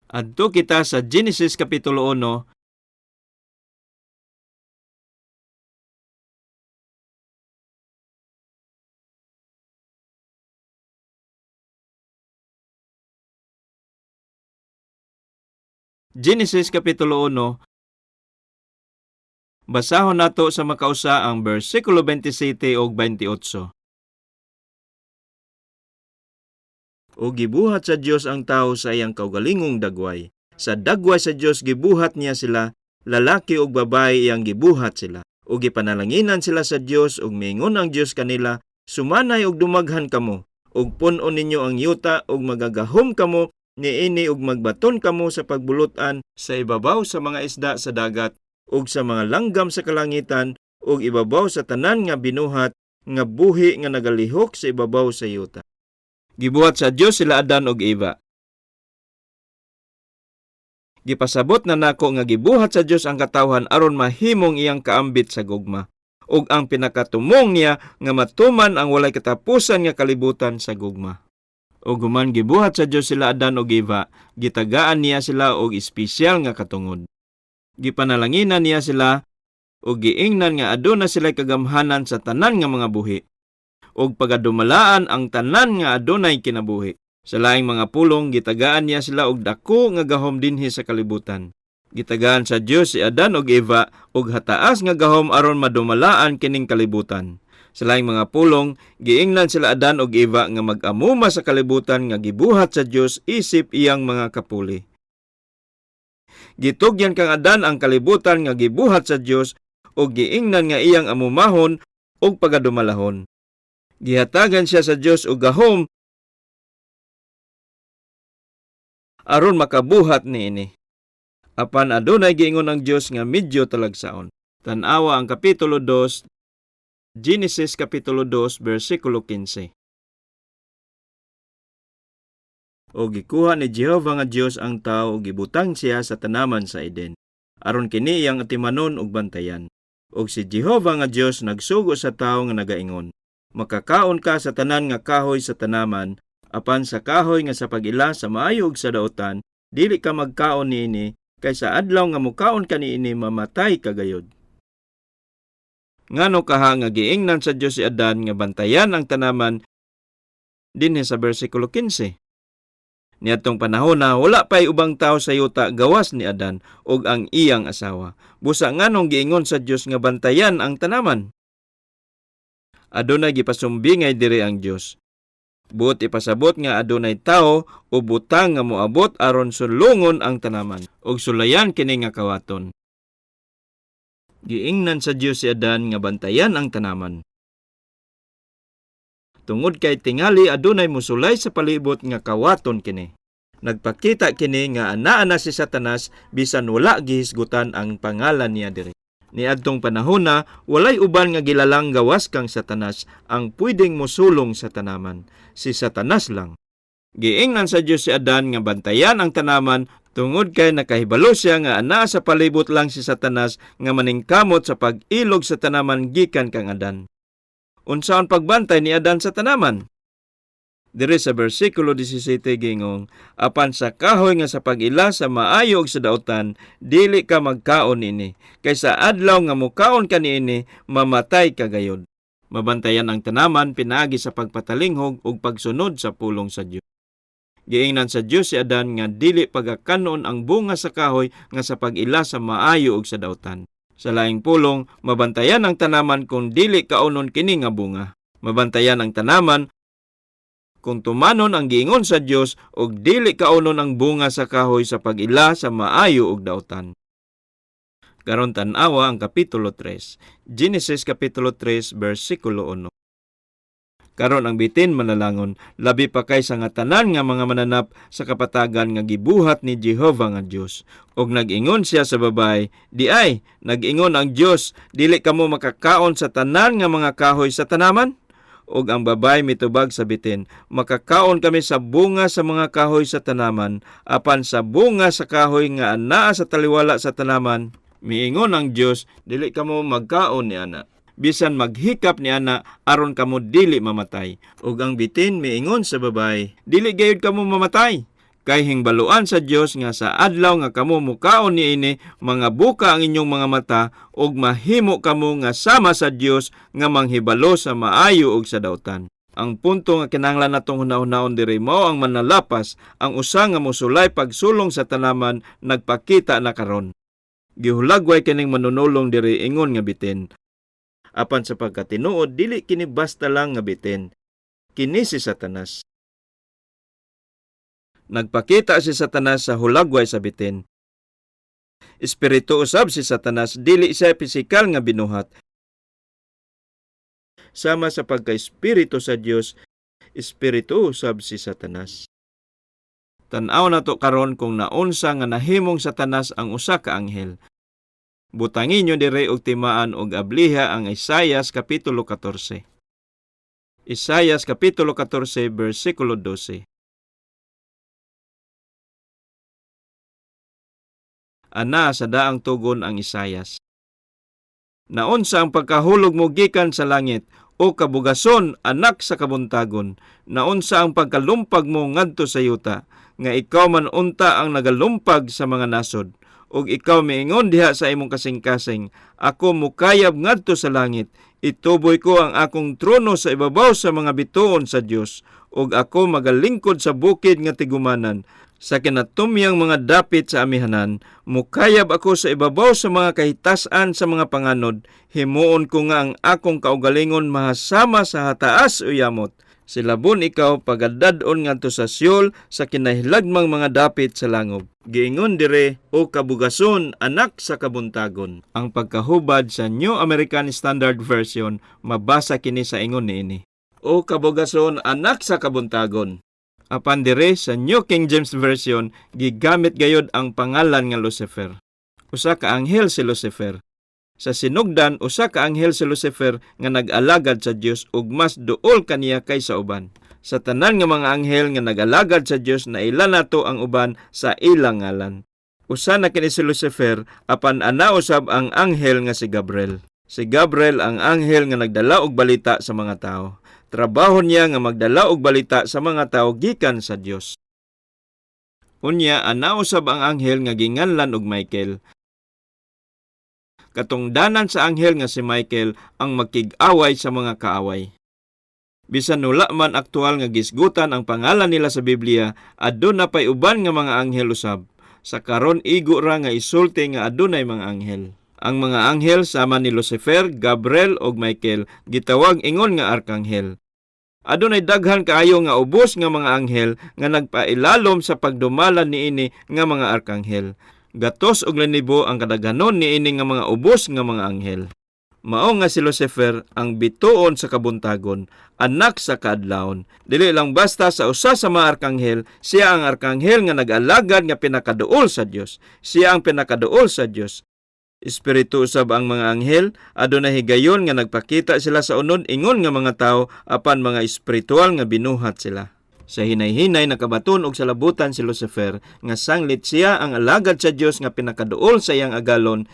Adto kita sa Genesis Kapitulo 1, Genesis Kapitulo 1, basahon nato sa makausa ang bersikulo 27 ug 28. O gibuhat sa Dios ang tao sa iyang kaugalingong dagway. Sa dagway sa Dios gibuhat niya sila, lalaki ug babae iyang gibuhat sila. O gipanalanginan sila sa Dios ug miingon ang Dios kanila, sumanay ug dumaghan kamo, ug pun-on ninyo ang yuta ug magagahom kamo niini ug magbaton kamo sa pagbulutan sa ibabaw sa mga isda sa dagat ug sa mga langgam sa kalangitan ug ibabaw sa tanan nga binuhat nga buhi nga nagalihok sa ibabaw sa yuta. Gibuhat sa Dios sila Adan ug Eva. Gipasabot na nako nga gibuhat sa Dios ang katawhan aron mahimong iyang kaambit sa gugma ug ang pinakatumong niya nga matuman ang walay katapusan nga kalibutan sa gugma. Ug human gibuhat sa Dios sila Adan ug Eva, gitagaan niya sila og espesyal nga katungod. Gipanalanginan niya sila ug giingnan nga aduna sila kagamhanan sa tanan nga mga buhi ug pagadumalaan ang tanan nga adunay kinabuhi. Sa laing mga pulong gitagaan niya sila og dako nga gahom dinhi sa kalibutan. Gitagaan sa Dios si Adan ug Eva og hataas nga gahom aron madumalaan kining kalibutan. Sa laing mga pulong, giingnan sila Adan ug Eva nga mag-amuma sa kalibutan nga gibuhat sa Dios isip iyang mga kapuli. Gitugyan kang Adan ang kalibutan nga gibuhat sa Dios ug giingnan nga iyang amumahon ug pagadumalahon. Gihatagan siya sa Dios og gahom aron makabuhat niini. Apan adunay giingon ang Dios nga medyo talagsaon. Tan-awa ang Kapitulo 2, Genesis Kapitulo 2, bersikulo 15. O gikuha ni Jehova nga Dios ang tao ug gibutang siya sa tanaman sa Eden. Aron kini iyang atimanon ug bantayan. Og si Jehova nga Dios nagsugo sa tao nga nagaingon, makakaon ka sa tanan nga kahoy sa tanaman, apan sa kahoy nga sa pag-ila sa maayo ug sa daotan, dili ka magkaon niini, kay sa adlaw nga mukaon ka niini mamatay ka gayod. Ngano kaha nga giingnan sa Dios si Adan nga bantayan ang tanaman dinhi sa bersikulo 15. Niadtong panahon na wala pa'y ubang tao sa yuta gawas ni Adan ug ang iyang asawa. Busa nganong giingon sa Dios nga bantayan ang tanaman? Adunay gipasumbingay diri ang Dios. Buot ipasabot nga adunay tao o butang nga moabot aron sulungon ang tanaman ug sulayan kini nga kawaton. Giingnan sa Dios si Adan nga bantayan ang tanaman. Tungod kay tingali adunay mosulay sa palibot nga kawaton kini. Nagpakita kini nga anaa na si Satanas bisan wala gihisgutan ang pangalan niya diri. Niadtong panahona, walay uban nga gilalang gawas kang Satanas ang pwedeng mosulong sa tanaman. Si Satanas lang. Giingnan sa Dios si Adan nga bantayan ang tanaman tungod kay nakahibalo siya nga anaa sa palibot lang si Satanas nga maningkamot sa pag-ilog sa tanaman gikan kang Adan. Unsaon pagbantay ni Adan sa tanaman? Diri sa bersikulo 17 gingong, apan sa kahoy nga sa pag-ila sa maayo ug sa daotan, dili ka magkaon niini, kay sa adlaw nga mukaon ka niini, mamatay ka gayod. Mabantayan ang tanaman pinaagi sa pagpatalinghog ug pagsunod sa pulong sa Dios. Giingnan sa Dios si Adan nga dili pagakanon ang bunga sa kahoy nga sa pag-ila sa maayo ug sa daotan. Sa laing pulong, mabantayan ang tanaman kung dili kaunon kini nga bunga. Mabantayan ang tanaman kung tumanon ang giingon sa Dios ug dili kaunon ang bunga sa kahoy sa pag-ila sa maayo ug daotan. Karon tan-awa ang Kapitulo 3. Genesis Kapitulo 3 bersikulo 1. Karon ang bitin manalangon, labi pa kaysa nga tanan nga mga mananap sa kapatagan nga gibuhat ni Jehova nga Dios. Og nag-ingon siya sa babae, di ay, nag-ingon ang Dios, dili kamo makakaon sa tanan nga mga kahoy sa tanaman? Og ang babae mitubag sa bitin, makakaon kami sa bunga sa mga kahoy sa tanaman, apan sa bunga sa kahoy nga anaa sa taliwala sa tanaman, miingon ang Dios, dili kamo magkaon ni ana. Bisan maghikap ni ana aron kamo dili mamatay. Ug ang bitin miingon sa babae, dili gayud kamo mamatay. Kay hingbaluan sa Dios nga sa adlaw nga kamo mukaon niini, mga buka ang inyong mga mata ug mahimo kamo nga sama sa Dios nga manghibalo sa maayo ug sa dautan. Ang punto nga kinahanglan natong hunahunahon diri mao ang manalapas, ang usa nga mosulay pagsulong sa tanaman nagpakita na karon. Gihulagway kining manunulong diri ingon nga bitin. Apan sa pagkatinuod, dili kini basta lang nga bitin. Kini si Satanas. Nagpakita si Satanas sa hulagway sa bitin. Espiritu usab si Satanas, dili siya pisikal nga binuhat. Sama sa pagka-espiritu sa Dios, espiritu usab si Satanas. Tan-aw nato karon kung naunsa nga nahimong Satanas ang usa ka anghel. Butangin nyo dire og timaan og abliha ang Isayas kapitulo 14. Isayas kapitulo 14 bersikulo 12. Ana sa daang tugon ang Isayas. Naunsa ang pagkahulog mo gikan sa langit, o kabugason, anak sa kabuntagon? Naunsa ang pagkalumpag mo ngadto sa yuta, nga ikaw man unta ang nagalumpag sa mga nasod? Ug ikaw miingon diha sa imong kasing-kasing, ako mukayab ngadto sa langit, ituboy ko ang akong trono sa ibabaw sa mga bituon sa Dios, ug ako magalingkod sa bukid nga tigumanan, sa kinatumyang mga dapit sa amihanan, mukayab ako sa ibabaw sa mga kahitasan sa mga panganod, himuon ko nga ang akong kaugalingon mahasama sa hataas o yamot. Silabon ikaw pagadad-on ngadto sa Sheol sa kinahilagmang mga dapit sa langob. Giingon dire, o kabugason, anak sa kabuntagon. Ang pagkahubad sa New American Standard Version, mabasa kini sa ingon niini. O kabugason, anak sa kabuntagon. Apan dire sa New King James Version, gigamit gayod ang pangalan nga Lucifer. Usa ka anghel si Lucifer. Sa sinugdan, usa ka anghel si Lucifer nga nag-alagad sa Dios ug mas duol kaniya kaysa uban. Sa tanan nga mga anghel nga nag-alagad sa Dios, naila nato ang uban sa ilang ngalan. Usa na kini si Lucifer, apan ana usab ang anghel nga si Gabriel. Si Gabriel ang anghel nga nagdala og balita sa mga tao. Trabaho niya nga magdala og balita sa mga tao gikan sa Dios. Unya ana usab ang anghel nga ginganlan og Michael. Katungdanan sa anghel nga si Michael ang makig-away sa mga kaaway. Bisan wala man aktual nga gisgutan ang pangalan nila sa Biblia, aduna pay uban nga mga anghel usab. Sa karon igo ra nga isulti nga adunay mga anghel. Ang mga anghel sama ni Lucifer, Gabriel ug Michael gitawag ingon nga arkanghel. Adunay daghan kaayo nga ubos nga mga anghel nga nagpailalom sa pagdumala niini nga mga arkanghel. Gatos og linibo ang kadaghanon niini nga mga ubos nga mga anghel. Mao nga si Lucifer ang bituon sa kabuntagon, anak sa kaadlawon. Dili lang basta sa usa sa mga arkanghel, siya ang arkanghel nga nag-alagad nga pinakaduol sa Dios. Siya ang pinakaduol sa Dios. Espiritu usab ang mga anghel, adunay higayon nga nagpakita sila sa unod ingon nga mga tawo, apan mga espiritual nga binuhat sila. Sa hinay-hinay nakabaton og salabutan si Lucifer nga sanglit siya ang alagad sa Dios nga pinakaduol sa iyang agalon,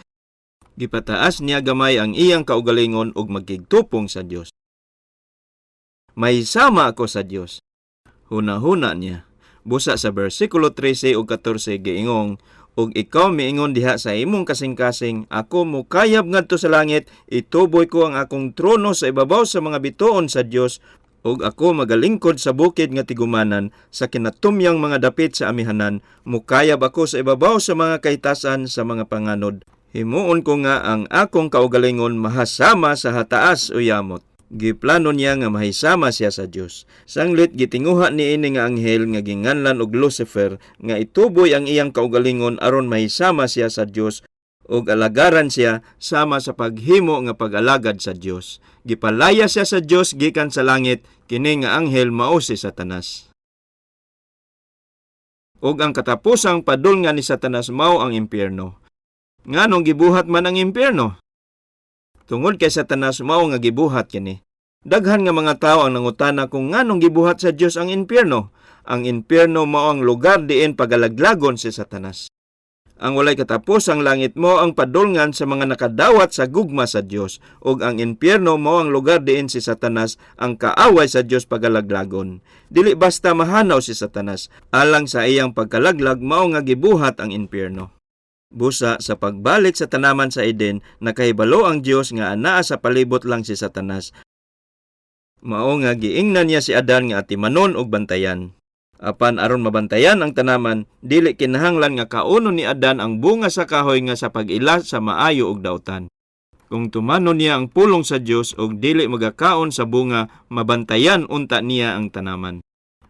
gipataas niya gamay ang iyang kaugalingon ug magkigtupong sa Dios. May sama ako sa Dios. Huna-huna niya. Busa sa bersikulo 13 ug 14 giingong, ug ikaw miingon diha sa imong kasing-kasing, ako mukayab ngadto sa langit, ituboy ko ang akong trono sa ibabaw sa mga bituon sa Dios, ug ako magalingkod sa bukid nga tigumanan, sa kinatumyang mga dapit sa amihanan, mukayab ako sa ibabaw sa mga kahitasan sa mga panganod. Himuon ko nga ang akong kaugalingon mahasama sa hataas o yamot. Giplano niya nga mahisama siya sa Dios. Sanglit gitinguha niini nga anghel nga ginganlan og Lucifer nga ituboy ang iyang kaugalingon aron mahisama siya sa Dios ug alagaran siya sama sa paghimo nga pag-alagad sa Dios. Gipalaya siya sa Dios gikan sa langit, kini nga anghel mao si Satanas. Ug ang katapusang padulngan ni Satanas mao ang impyerno. Nganong gibuhat man ang impyerno? Tungod kay Satanas mao nga gibuhat kini. Daghan nga mga tawo ang nangutana kung nganong gibuhat sa Dios ang impyerno. Ang impyerno mao ang lugar diin pagalaglagon si Satanas. Ang walay katapusang langit mao ang padulngan sa mga nakadawat sa gugma sa Dios, ug ang impyerno mao ang lugar diin si Satanas, ang kaaway sa Dios, pagalaglagon. Dili basta mahanaw si Satanas, alang sa iyang pagkalaglag mao nga gibuhat ang impyerno. Busa sa pagbalik sa tanaman sa Eden, nakahibalo ang Dios nga anaa sa palibot lang si Satanas. Mao nga giingnan niya si Adan nga atimanon og bantayan. Apan aron mabantayan ang tanaman, dili kinahanglan nga kaunon ni Adan ang bunga sa kahoy nga sa pag-ila sa maayo ug dautan. Kung tumanon niya ang pulong sa Dios ug dili magakaon sa bunga, mabantayan unta niya ang tanaman.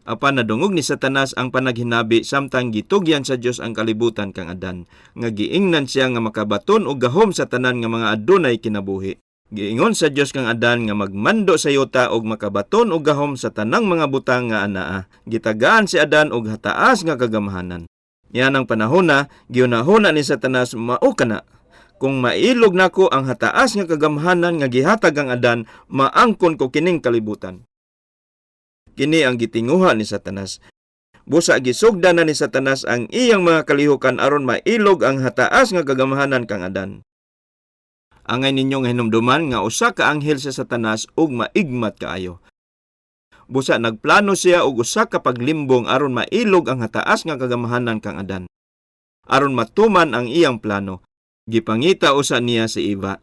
Apan nadungog ni Satanas ang panaghinabi samtang gitugyan sa Dios ang kalibutan kang Adan, nga giingnan siya nga makabaton og gahom sa tanan nga mga adunay kinabuhi. Giingon sa Dios kang Adan nga magmando sa yuta og makabaton og gahom sa tanang mga butang nga anaa. Gitagaan si Adan og hataas nga kagamhanan. Yan ang panahon na gihunahuna ni Satanas, "Mao kana. Kung mailog nako ang hataas nga kagamhanan nga gihatag ang Adan, maangkon ko kining kalibutan." Kini ang gitinguha ni Satanas. Busa gisugdan na ni Satanas ang iyang mga kalihukan aron mailog ang hataas nga kagamhanan kang Adan. Angay ninyong hinumduman nga usa ka anghel sa Satanas ug maigmat kaayo. Busa nagplano siya og usa ka paglimbong aron mailog ang hataas nga kagamhanan kang Adan. Aron matuman ang iyang plano, gipangita usa niya si Eva.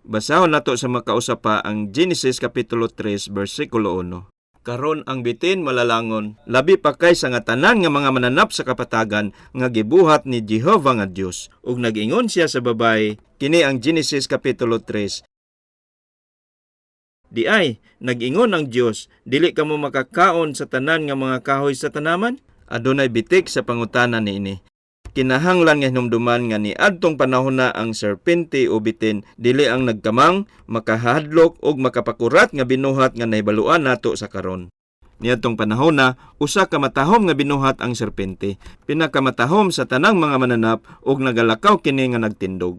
Basahon nato sa makausa pa ang Genesis kapitulo 3 bersikulo 1. Karon ang bitin malalangon, labi pa kaysa nga tanan nga mga mananap sa kapatagan nga gibuhat ni Jehova nga Dios. Ug nag-ingon siya sa babae, kini ang Genesis kapitulo 3. "Diay, nag-ingon ang Dios, dili kamo makakaon sa tanan nga mga kahoy sa tanaman?" Adunay bitik sa pangutana niini. Kinahanglan nga hinumduman nga niadtong panahon na ang serpente o bitin dili ang nagkamang, makahadlok ug makapakurat nga binuhat nga nahibaluan nato sa karon. Niadtong panahon na usa ka matahom nga binuhat ang serpente, pinakamatahom sa tanang mga mananap, ug nagalakaw kini nga nagtindog.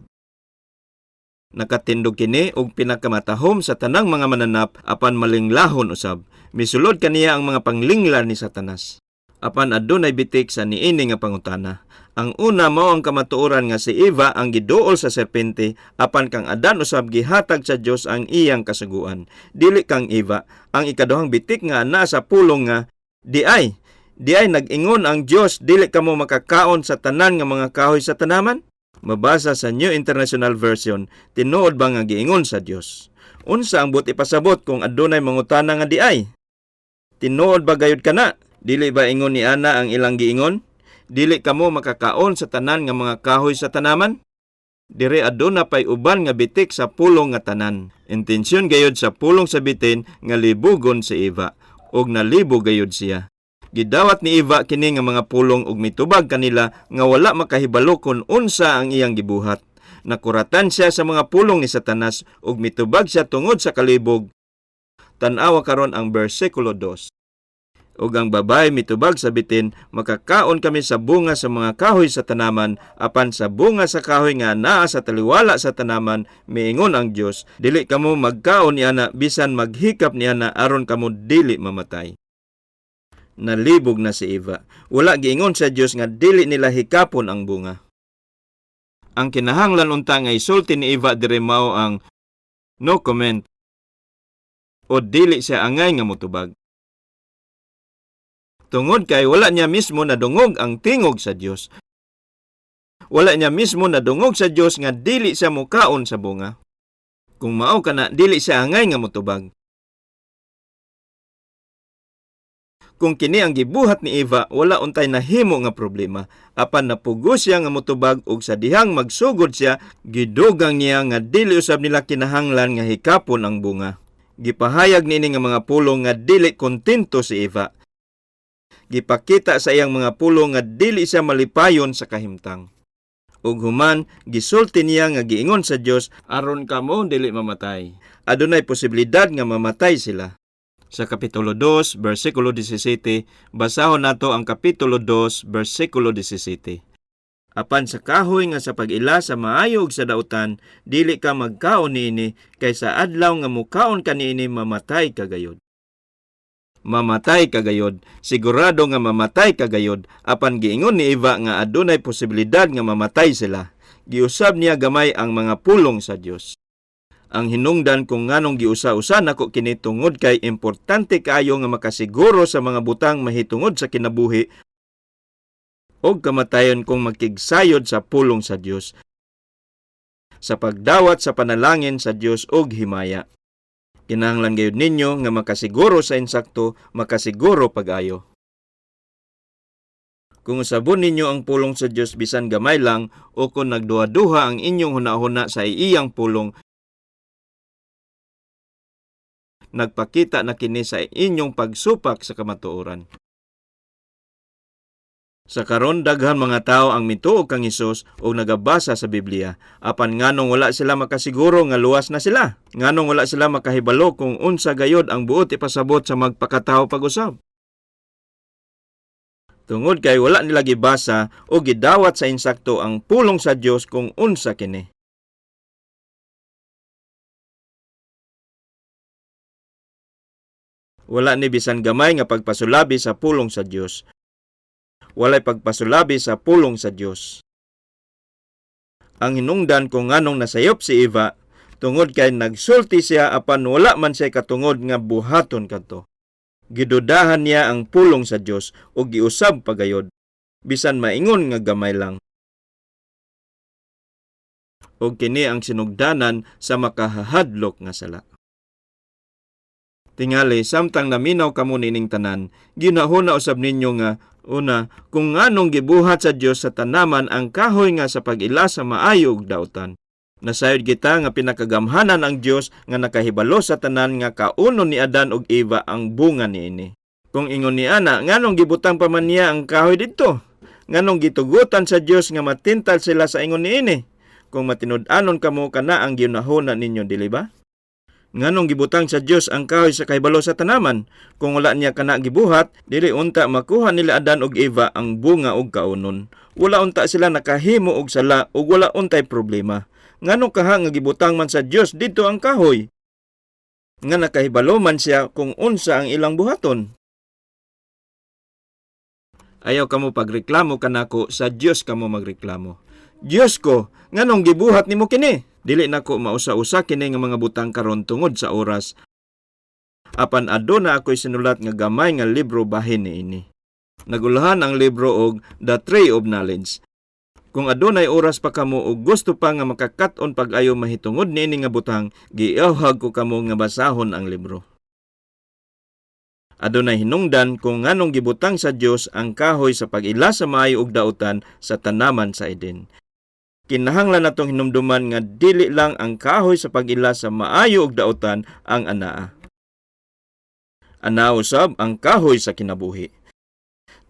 Nakatindog kini og pinakamatahom sa tanang mga mananap, apan malinglahon usab. Misulod kaniya ang mga panglingla ni Satanas. Apan adunay bitik sa niini nga pangutana. Ang una mao ang kamatuoran nga si Eva ang giduol sa serpente, apan kang Adan usab gihatag sa Dios ang iyang kasuguan. Dili kang Eva. Ang ikaduhang bitik nga naa sa pulong nga "Diay, diay nag-ingon ang Dios, dili kamo makakaon sa tanan nga mga kahoy sa tanaman?" Mabasa sa New International Version, tinuod ba nga giingon sa Dios? Unsa ang buot ipasabot kung adunay mangutana nga "Diay"? Tinuod ba gayud kana? Dili ba ingon ni ana ang ilang giingon? Dili kamo makakaon sa tanan nga mga kahoy sa tanaman? Dire aduna pay uban nga bitik sa pulong nga "tanan". Intensyon gayud sa pulong sa bitin nga libugon si Eva, ug nalibog gayud siya. Gidawat ni Eva kini nga mga pulong ug mitubag kanila nga wala makahibalo kon unsa ang iyang gibuhat. Nakuratan siya sa mga pulong ni Satanas ug mitubag siya tungod sa kalibog. Tan-awa karon ang bersikulo 2. Ug ang babae mitubag sa bitin, "Makakaon kami sa bunga sa mga kahoy sa tanaman, apan sa bunga sa kahoy nga naa sa taliwala sa tanaman, miingon ang Dios, dili kamo magkaon niana bisan maghikap niana aron kamo dili mamatay." Nalibog na si Eva. Wala giingon sa Dios nga dili nila hikapon ang bunga. Ang kinahanglan unta nga isulti ni Eva diri mao ang "No comment" o dili siya angay nga motubag. Tungod kay wala niya mismo nadungog ang tingog sa Dios. Wala niya mismo nadungog sa Dios nga dili siya mukaon sa bunga. Kung mao kana, dili siya angay nga motubag. Kung kini ang gibuhat ni Eva, wala untay nahimo nga problema. Apan napugos siya nga motubag ug sa dihang magsugod siya, gidugang niya nga dili usab nila kinahanglan nga hikapon ang bunga. Gipahayag niini nga mga pulong nga dili kontento si Eva. Gipakita sa iyang mga pulong nga dili siya malipayon sa kahimtang. Ug human, gisulti niya nga giingon sa Dios aron kamo dili mamatay. Adunay posibilidad nga mamatay sila. Sa Kapitulo 2, bersikulo 17, basahon nato ang Kapitulo 2, bersikulo 17. Apan sa kahoy nga sa pag-ila sa maayo ug sa dautan, dili ka magkaon niini, kay sa adlaw nga mukaon ka niini mamatay ka gayud. Mamatay ka gayod, sigurado nga mamatay ka gayod, apan giingon ni Eva nga adunay posibilidad nga mamatay sila. Giusab niya gamay ang mga pulong sa Dios. Ang hinungdan kung nganong giusa-usa nako kini tungod kay importante kaayo nga makasiguro sa mga butang mahitungod sa kinabuhi og kamatayon kung magkigsayod sa pulong sa Dios, sa pagdawat sa panalangin sa Dios og himaya. Kinahanglan gayud ninyo nga makasiguro sa insakto, makasiguro pag-ayo. Kung usabon ninyo ang pulong sa Dios bisan gamay lang o kung nagduha-duha ang inyong hunahuna sa iyang pulong, nagpakita na kini sa inyong pagsupak sa kamatuoran. Sa karon daghan mga tawo ang mituo kang Hesus og nagabasa sa Biblia, apan nganong wala sila makasiguro nga luwas na sila? Nganong wala sila makahibalo kung unsa gayod ang buot ipasabot sa magpakatawo pag-usab? Tungod kay wala nila gibasa o gidawat sa insakto ang pulong sa Dios kung unsa kini. Wala ni bisan gamay nga pagpasulabi sa pulong sa Dios. Walay pagpasulabi sa pulong sa Dios. Ang hinungdan kung nganong nasayop si Eva, tungod kay nagsulti siya apan wala man siya katungod nga buhaton kadto. Gidudahan niya ang pulong sa Dios ug giusab pagayod, bisan maingon nga gamay lang. Og kini ang sinugdanan sa makahahadlok nga sala. Tingali, samtang naminaw kamo nining tanan, ginahuna usab ninyo nga, una, kung nganong gibuhat sa Dios sa tanaman ang kahoy nga sa pag-ila sa maayo ug dautan. Nasayod kita nga pinakagamhanan ang Dios nga nakahibalo sa tanan nga kaunon ni Adan ug Eva ang bunga niini. Kung ingon ni ana, nganong gibutang pa man niya ang kahoy didto? Nganong gitugutan sa Dios nga matintal sila sa ingon niini? Kung matinud-anon kamo kana ang ginahuna ninyo, dili ba? Nganong gibutang sa Dios ang kahoy sa kahibalo sa tanaman? Kung wala niya kana gibuhat, dili unta makuha nila Adan ug Eva ang bunga og kaunon. Wala unta sila nakahimo og sala ug wala untay problema. Nganong kaha nga gibutang man sa Dios didto ang kahoy? Nga nakahibalo man siya kung unsa ang ilang buhaton. Ayaw kamo pagreklamo kanako, sa Dios kamo magreklamo. Dios ko, nganong gibuhat nimo kini? Dili nako mausa-usa kini nga mga butang karon tungod sa oras. Apan aduna ako'y sinulat nga gamay nga libro bahin niini. Nagulahan ang libro og The Tree of Knowledge. Kung adunay oras pa kamo og gusto pa nga makakat-on pag-ayo mahitungod niini nga butang, giawhag ko kamo nga basahon ang libro. Adunay hinungdan kung nganong gibutang sa Dios ang kahoy sa pag-ila sa maayo ug dautan sa tanaman sa Eden. Kinahanglan natong hinumduman nga dili lang ang kahoy sa pag-ila sa maayo ug dautan ang anaa. Anaa usab ang kahoy sa kinabuhi.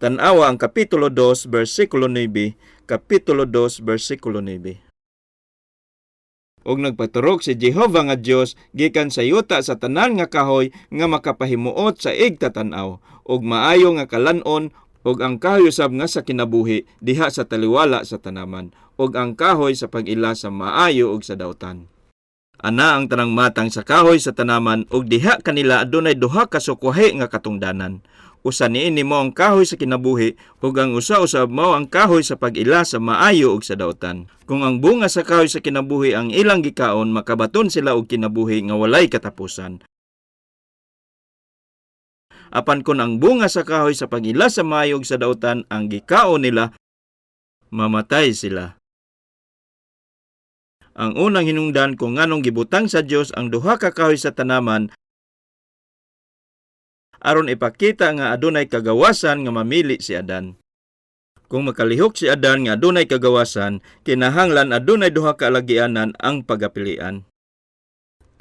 Tan-awa ang Kapitulo 2, versikulo 9, Kapitulo 2, versikulo 9. Og nagpaturok si Jehova nga Dios gikan sa yuta sa tanan nga kahoy nga makapahimuot sa igtatan-aw ug maayo nga kalan-on, ug ang kahoy usab nga sa kinabuhi diha sa taliwala sa tanaman, ug ang kahoy sa pag-ila sa maayo ug sa dautan. Ana ang tanang matang sa kahoy sa tanaman, ug diha kanila adunay duha ka sukwahi nga katungdanan. Usa niini mao ang kahoy sa kinabuhi, ug ang usa usab mao ang kahoy sa pag-ila sa maayo ug sa dautan. Kung ang bunga sa kahoy sa kinabuhi ang ilang gikaon, makabaton sila og kinabuhi nga walay katapusan. Apan kun ang bunga sa kahoy sa pag-ila sa maayo ug sa dautan ang gikaon nila, mamatay sila. Ang unang hinungdan kung nganong gibutang sa Dios ang duha ka kahoy sa tanaman aron ipakita nga adunay kagawasan nga mamili si Adan. Kung makalihok si Adan nga adunay kagawasan, kinahanglan adunay duha ka alagianan ang pagapilian.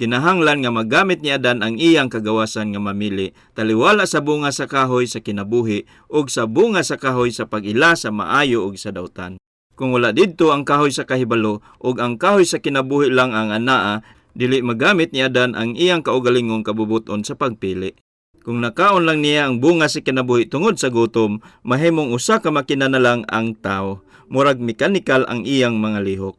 Kinahanglan nga magamit ni Adan ang iyang kagawasan nga mamili, taliwala sa bunga sa kahoy sa kinabuhi ug sa bunga sa kahoy sa pag-ila sa maayo ug sa dautan. Kung wala didto ang kahoy sa kahibalo ug ang kahoy sa kinabuhi lang ang anaa, dili magamit ni Adan ang iyang kaugalingong kabubuton sa pagpili. Kung nakaon lang niya ang bunga sa kinabuhi tungod sa gutom, mahimong usa ka makina na lang ang tao. Murag mekanikal ang iyang mga lihok.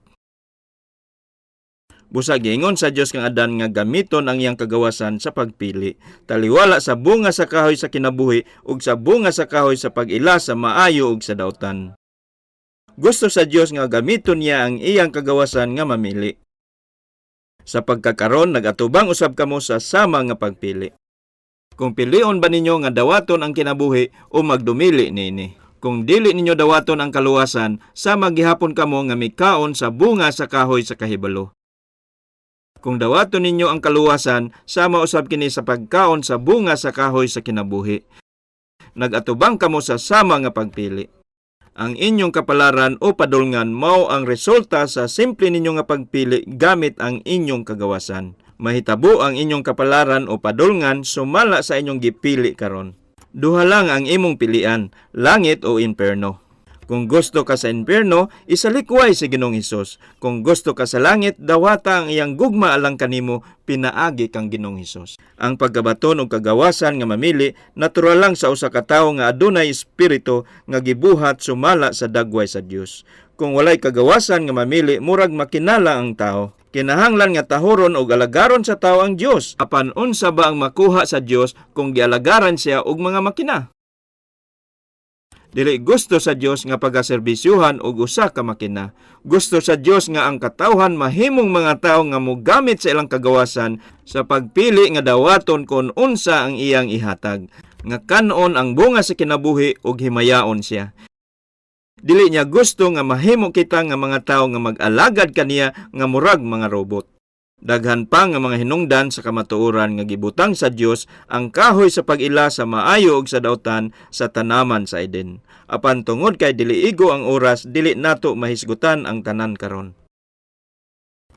Busa giingon sa Dios kang Adan nga gamiton ang iyang kagawasan sa pagpili. Taliwala sa bunga sa kahoy sa kinabuhi ug sa bunga sa kahoy sa pag-ila sa maayo ug sa dautan. Gusto sa Dios nga gamiton niya ang iyang kagawasan nga mamili. Sa pagkakaron, nagatubang usab kamo sa sama nga pagpili. Kung pilion ba ninyo nga dawaton ang kinabuhi o magdumili niini. Kung dili ninyo dawaton ang kaluwasan, sama gihapon kamo nga mikaon sa bunga sa kahoy sa kahibalo. Kung dawaton ninyo ang kaluwasan, sama usab kini sa pagkaon sa bunga sa kahoy sa kinabuhi. Nagatubang kamo sa sama nga pagpili. Ang inyong kapalaran o padulngan mao ang resulta sa simple ninyo nga pagpili gamit ang inyong kagawasan. Mahitabo ang inyong kapalaran o padulngan sumala sa inyong gipili karon. Duha lang ang imong pilian, langit o imperno. Kung gusto ka sa impyerno, isalikway si Ginoong Hesus. Kung gusto ka sa langit, dawata ang iyang gugma alang kanimo pinaagi kang Ginoong Hesus. Ang pagkabaton og kagawasan nga mamili, natural lang sa usa ka tawo nga adunay espiritu nga gibuhat sumala sa dagway sa Dios. Kung walay kagawasan nga mamili, murag makinala ang tao. Kinahanglan nga tahoron og alagaron sa tao ang Dios. Apan unsa ba ang makuha sa Dios kung gialagaran siya og mga makina? Dili gusto sa Dios nga pagaserbisyuhan og usa ka makina. Gusto sa Dios nga ang katawhan mahimong mga tawo nga mogamit sa ilang kagawasan sa pagpili nga dawaton kon unsa ang iyang ihatag, nga kan-on ang bunga sa kinabuhi ug himayaon siya. Dili niya gusto nga mahimo kita nga mga tawo nga mag-alagad kaniya nga murag mga robot. Daghan pa nga mga hinungdan sa kamatuoran nga gibutang sa Dios ang kahoy sa pag-ila sa maayo ug sa dautan sa tanaman sa Eden. Apan tungod kay dili igo ang oras, dili nato mahisgutan ang tanan karon.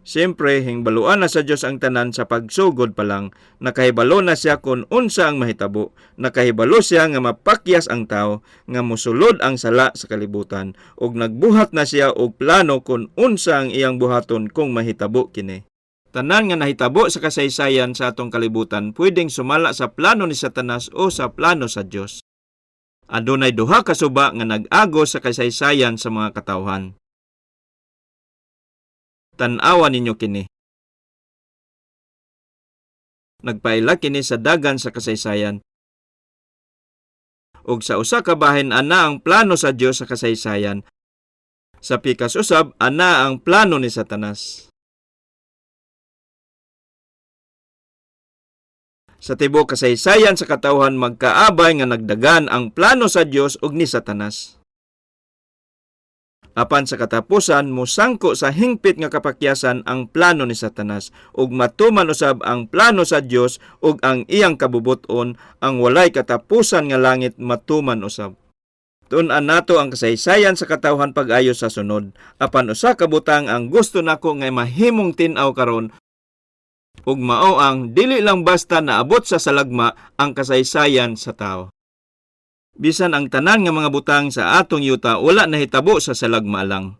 Siyempre, hingbaluan na sa Dios ang tanan sa pagsugod pa lang. Nakahibalo na siya kung unsa ang mahitabo. Nakahibalo siya nga mapakyas ang tao, nga mosulod ang sala sa kalibutan, ug nagbuhat na siya og plano kung unsa ang iyang buhaton kung mahitabo kini. Tanan nga nahitabo sa kasaysayan sa atong kalibutan pwedeng sumala sa plano ni Satanas o sa plano sa Dios. Adunay duha ka suba nga nag-agos sa kasaysayan sa mga katawhan. Tan-awa ninyo kini. Nagpaila kini sa dagan sa kasaysayan. Ug sa usa ka bahin, ana ang plano sa Dios sa kasaysayan. Sa pikas usab, ana ang plano ni Satanas. Sa tibuok kasaysayan sa katawhan, magkaabay nga nagdagan ang plano sa Dios ug ni Satanas. Apan sa katapusan, mosangko sa hingpit nga kapakyasan ang plano ni Satanas ug matuman usab ang plano sa Dios ug ang iyang kabubut-on, ang walay katapusan nga langit, matuman usab. Tun-an nato ang kasaysayan sa katawhan pag-ayo sa sunod. Apan usa ka butang ang gusto nako nga mahimong tin-aw karon ug mao ang dili lang basta naabot sa salagma ang kasaysayan sa tao. Bisan ang tanan nga mga butang sa atong yuta wala nahitabo sa salagma lang.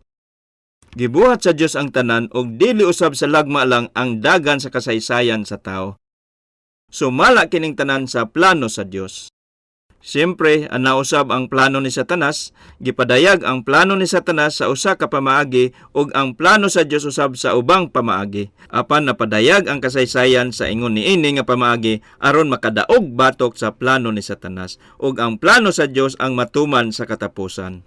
Gibuhat sa Dios ang tanan ug dili usab sa lagma lang ang dagan sa kasaysayan sa tao. Sumala kining tanan sa plano sa Dios. Siyempre, ana usab ang plano ni Satanas, gipadayag ang plano ni Satanas sa usa ka pamaagi ug ang plano sa Dios usab sa ubang pamaagi. Apan napadayag ang kasaysayan sa ingon niini nga pamaagi aron makadaog batok sa plano ni Satanas ug ang plano sa Dios ang matuman sa katapusan.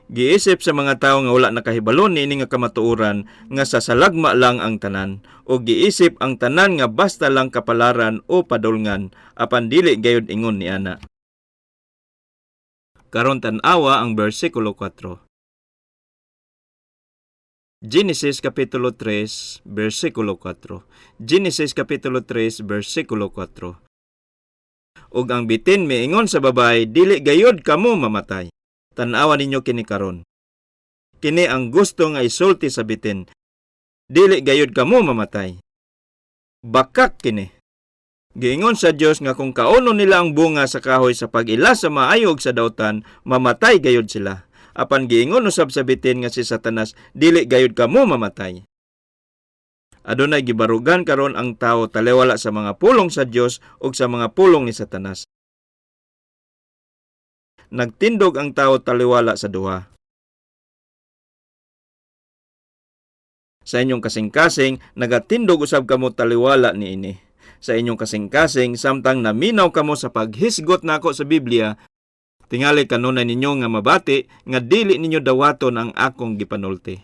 Giisip sa mga tawo nga wala nakahibalo niini nga kamatuoran nga sa salagma lang ang tanan, o giisip ang tanan nga basta lang kapalaran o padulngan, apan dili gayud ingon ni ana. Karon tan-awa ang bersikulo 4. Genesis kapitulo 3 bersikulo 4. Genesis kapitulo 3 bersikulo 4. Ug ang bitin miingon sa babae, "Dili gayud kamo mamatay." Tan-awa ninyo kini karon. Kini ang gusto nga isulti sa bitin. "Dili gayud kamo mamatay." Bakak kini. Giingon sa Dios nga kung kaunon nila ang bunga sa kahoy sa pag-ila sa maayo ug sa dautan, mamatay gayud sila. Apan giingon usab sa bitin nga si Satanas, "Dili gayud kamo mamatay." Adunay gibarugan karon ang tao taliwala sa mga pulong sa Dios ug sa mga pulong ni Satanas. Nagtindog ang tao taliwala sa duha. Sa inyong kasing-kasing, nagatindog usab kamo taliwala niini. Sa inyong kasing-kasing, samtang naminaw kamo sa paghisgot nako sa Biblia, tingali kanunay ninyo nga mabati nga dili ninyo dawaton ang akong gipanulti.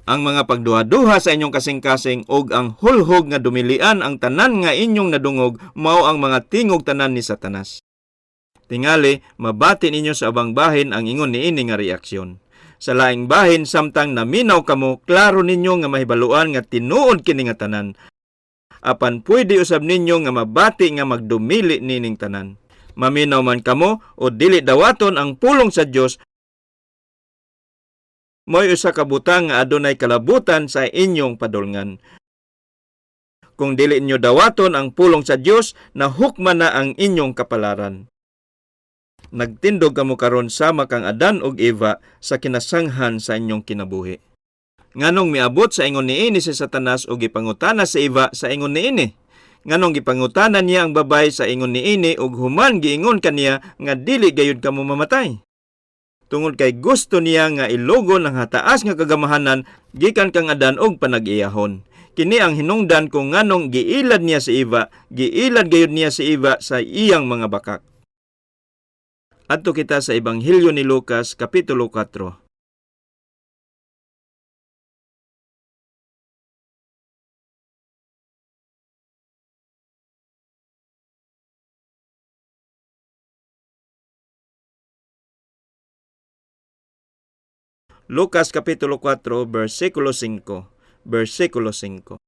Ang mga pagduha-duha sa inyong kasing-kasing og ang hulhog nga dumilian ang tanan nga inyong nadungog mao ang mga tingog tanan ni Satanas. Tingali, mabati ninyo sa ubang bahin ang ingon niini nga reaksyon. Sa laing bahin, samtang naminaw kamo, klaro ninyo nga mahibaluan nga tinuod kini nga tanan. Apan pwede usab ninyo nga mabati nga magdumili nining tanan. Maminaw man kamo o dili dawaton ang pulong sa Dios, mo'y usa ka butang nga adunay kalabutan sa inyong padulngan. Kung dili ninyo dawaton ang pulong sa Dios, nahukman na ang inyong kapalaran. Nagtindog kamo karon sama kang Adan ug Eva sa kinasanghan sa inyong kinabuhi. Nganong miabot sa ingon niini si Satanas ug gipangutana si Eva sa ingon niini? Nganong gipangutana niya ang babay sa ingon niini ug human giingon kaniya nga dili gayud kamo mamatay? Tungod kay gusto niya nga ilugon ang hataas nga kagamahanan gikan kang Adan og panag-iyahon. Kini ang hinungdan kung nganong giilad niya si Eva, giilad gayud niya si Eva sa iyang mga bakak. Adto kita sa Ebanghelyo ni Lucas kapitulo 4. Lucas kapitulo 4 bersikulo 5, bersikulo 5.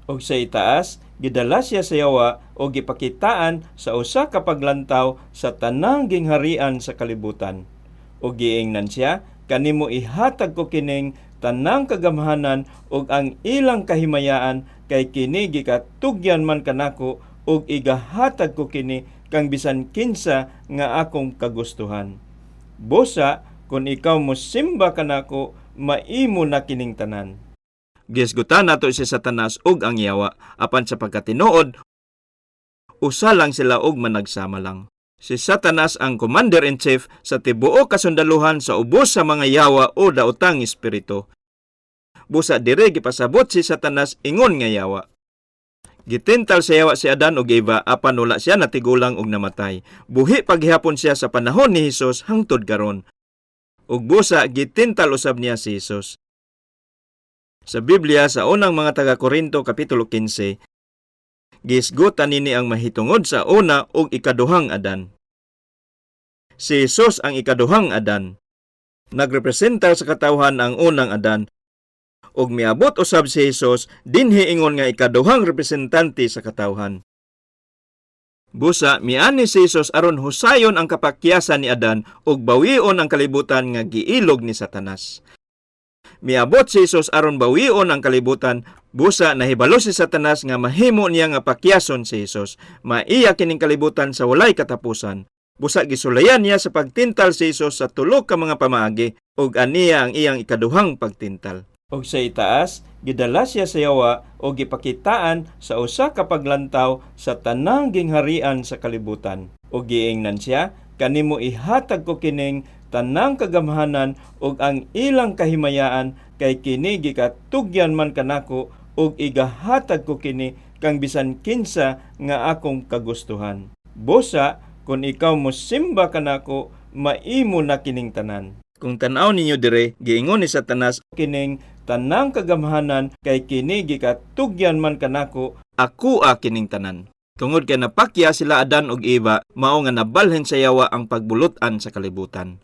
Og sa itaas, gidala siya sa yawa o gipakitaan sa usa ka paglantaw sa tanang gingharian sa kalibutan. O giingnan siya, kanimo ihatag ko kining tanang kagamhanan ug ang ilang kahimayaan kay kini gikatugyan man kanako ug igahatag ko kini kang bisan kinsa nga akong kagustuhan. Busa, kung ikaw mosimba kanako, maimo na kining tanan. Gisgutan nato si Satanas ug ang yawa, apan sa pagkatinuod, usa lang sila og managsama lang. Si Satanas ang commander-in-chief sa tibuok kasundaluhan sa ubos sa mga yawa o daotang espiritu. Busa dire gipasabot si Satanas ingon nga yawa. Gitintal sa yawa si Adan ug Eva apan wala siya natigulang ug namatay. Buhi paghihapon siya sa panahon ni Hesus hangtod karon. Ug busa gitintal usab niya si Hesus. Sa Biblia sa unang mga taga-Korinto kapitulo 15, gisgutan nini ang mahitungod sa una ug ikaduhang Adan. Si Hesus ang ikaduhang Adan. Nagrepresentar sa katawhan ang unang Adan. Ug miabot usab si Hesus dinhi ingon nga ikaduhang representante sa katawhan. Busa miani si Hesus aron husayon ang kapakyasan ni Adan ug bawion ang kalibutan nga giilog ni Satanas. Miabot si Hesus aron bawion ang kalibutan, busa nahibalo si Satanas nga mahimo niya nga pakyason si Hesus. Maiya kining kalibutan sa walay katapusan. Busa gisulayan niya sa pagtintal si Hesus sa tulo ka mga pamaagi ug aniya ang iyang ikaduhang pagtintal. Og sa itaas, gidala siya sa yawa o gipakitaan sa usa ka paglantaw sa tanang gingharian sa kalibutan. O giingnan siya, kanimo ihatag ko kining tanang kagamhanan ug ang ilang kahimayaan kay kini gikatugyan man kanako ug igahatag ko kini kang bisan kinsa nga akong kagustuhan. Busa, kung ikaw mosimba kanako, maimo na kining tanan. Kung tan-aw ninyo dire, giingon ni Satanas kining tanang kagamhanan kay kini gikatugyan man kanako, akoa kining tanan. Tungod kay napakya sila Adan ug Eva, mao nga nabalhin sa yawa ang pagbulot-an sa kalibutan.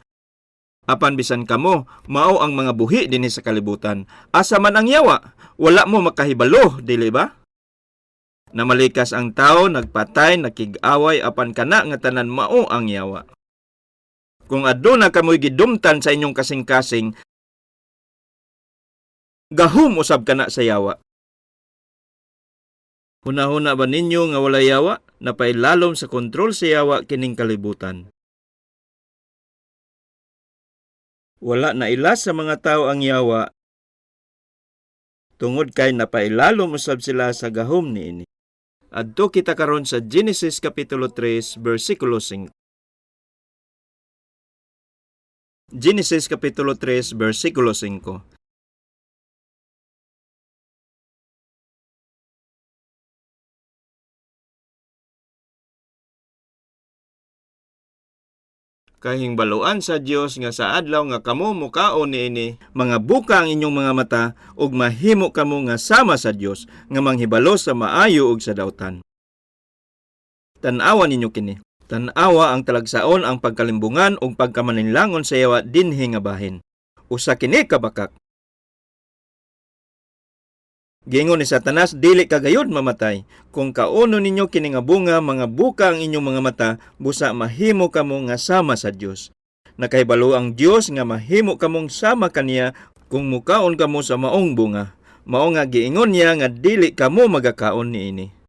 Apan bisan kamo, mao ang mga buhi dinhi sa kalibutan. Asa man ang yawa, wala mo makahibalo, dili ba? Namalikas ang tao, nagpatay, nakig-away, apan kana nga tanan mao ang yawa. Kung aduna kamoy gidumtan sa inyong kasing-kasing, gahum usab kana sa yawa. Hunahuna ba ninyo nga walay yawa? Napailalom sa kontrol sa yawa kining kalibutan. Wala na ila sa mga tao ang yawa tungod kay napailalom usab sila sa gahom niini. Adto kita karon sa Genesis kapitulo 3 bersikulo 5. Genesis Kapitulo 3, versikulo 5. Kahingbaluan sa Dios nga sa adlaw nga kamo mukaon niini, mga buka ang inyong mga mata ug mahimo kamo nga sama sa Dios nga manghibalo sa maayo ug sa dautan. Tan-awa ninyo kini. Tan-awa ang talagsaon ang pagkalimbungan ug pagkamaninlangon sa yawa dinhi nga bahin. Usa kini ka bakak. Giingon ni Satanas, dili ka gayud mamatay. Kung kauno ninyo kini nga bunga, mga buka ang inyong mga mata, busa mahimo kamo nga sama sa Dios. Nakahibalo ang Dios nga mahimo kamong sama kaniya kung mukaon kamo sa maong bunga. Mao nga giingon niya nga dili kamo magakaon niini.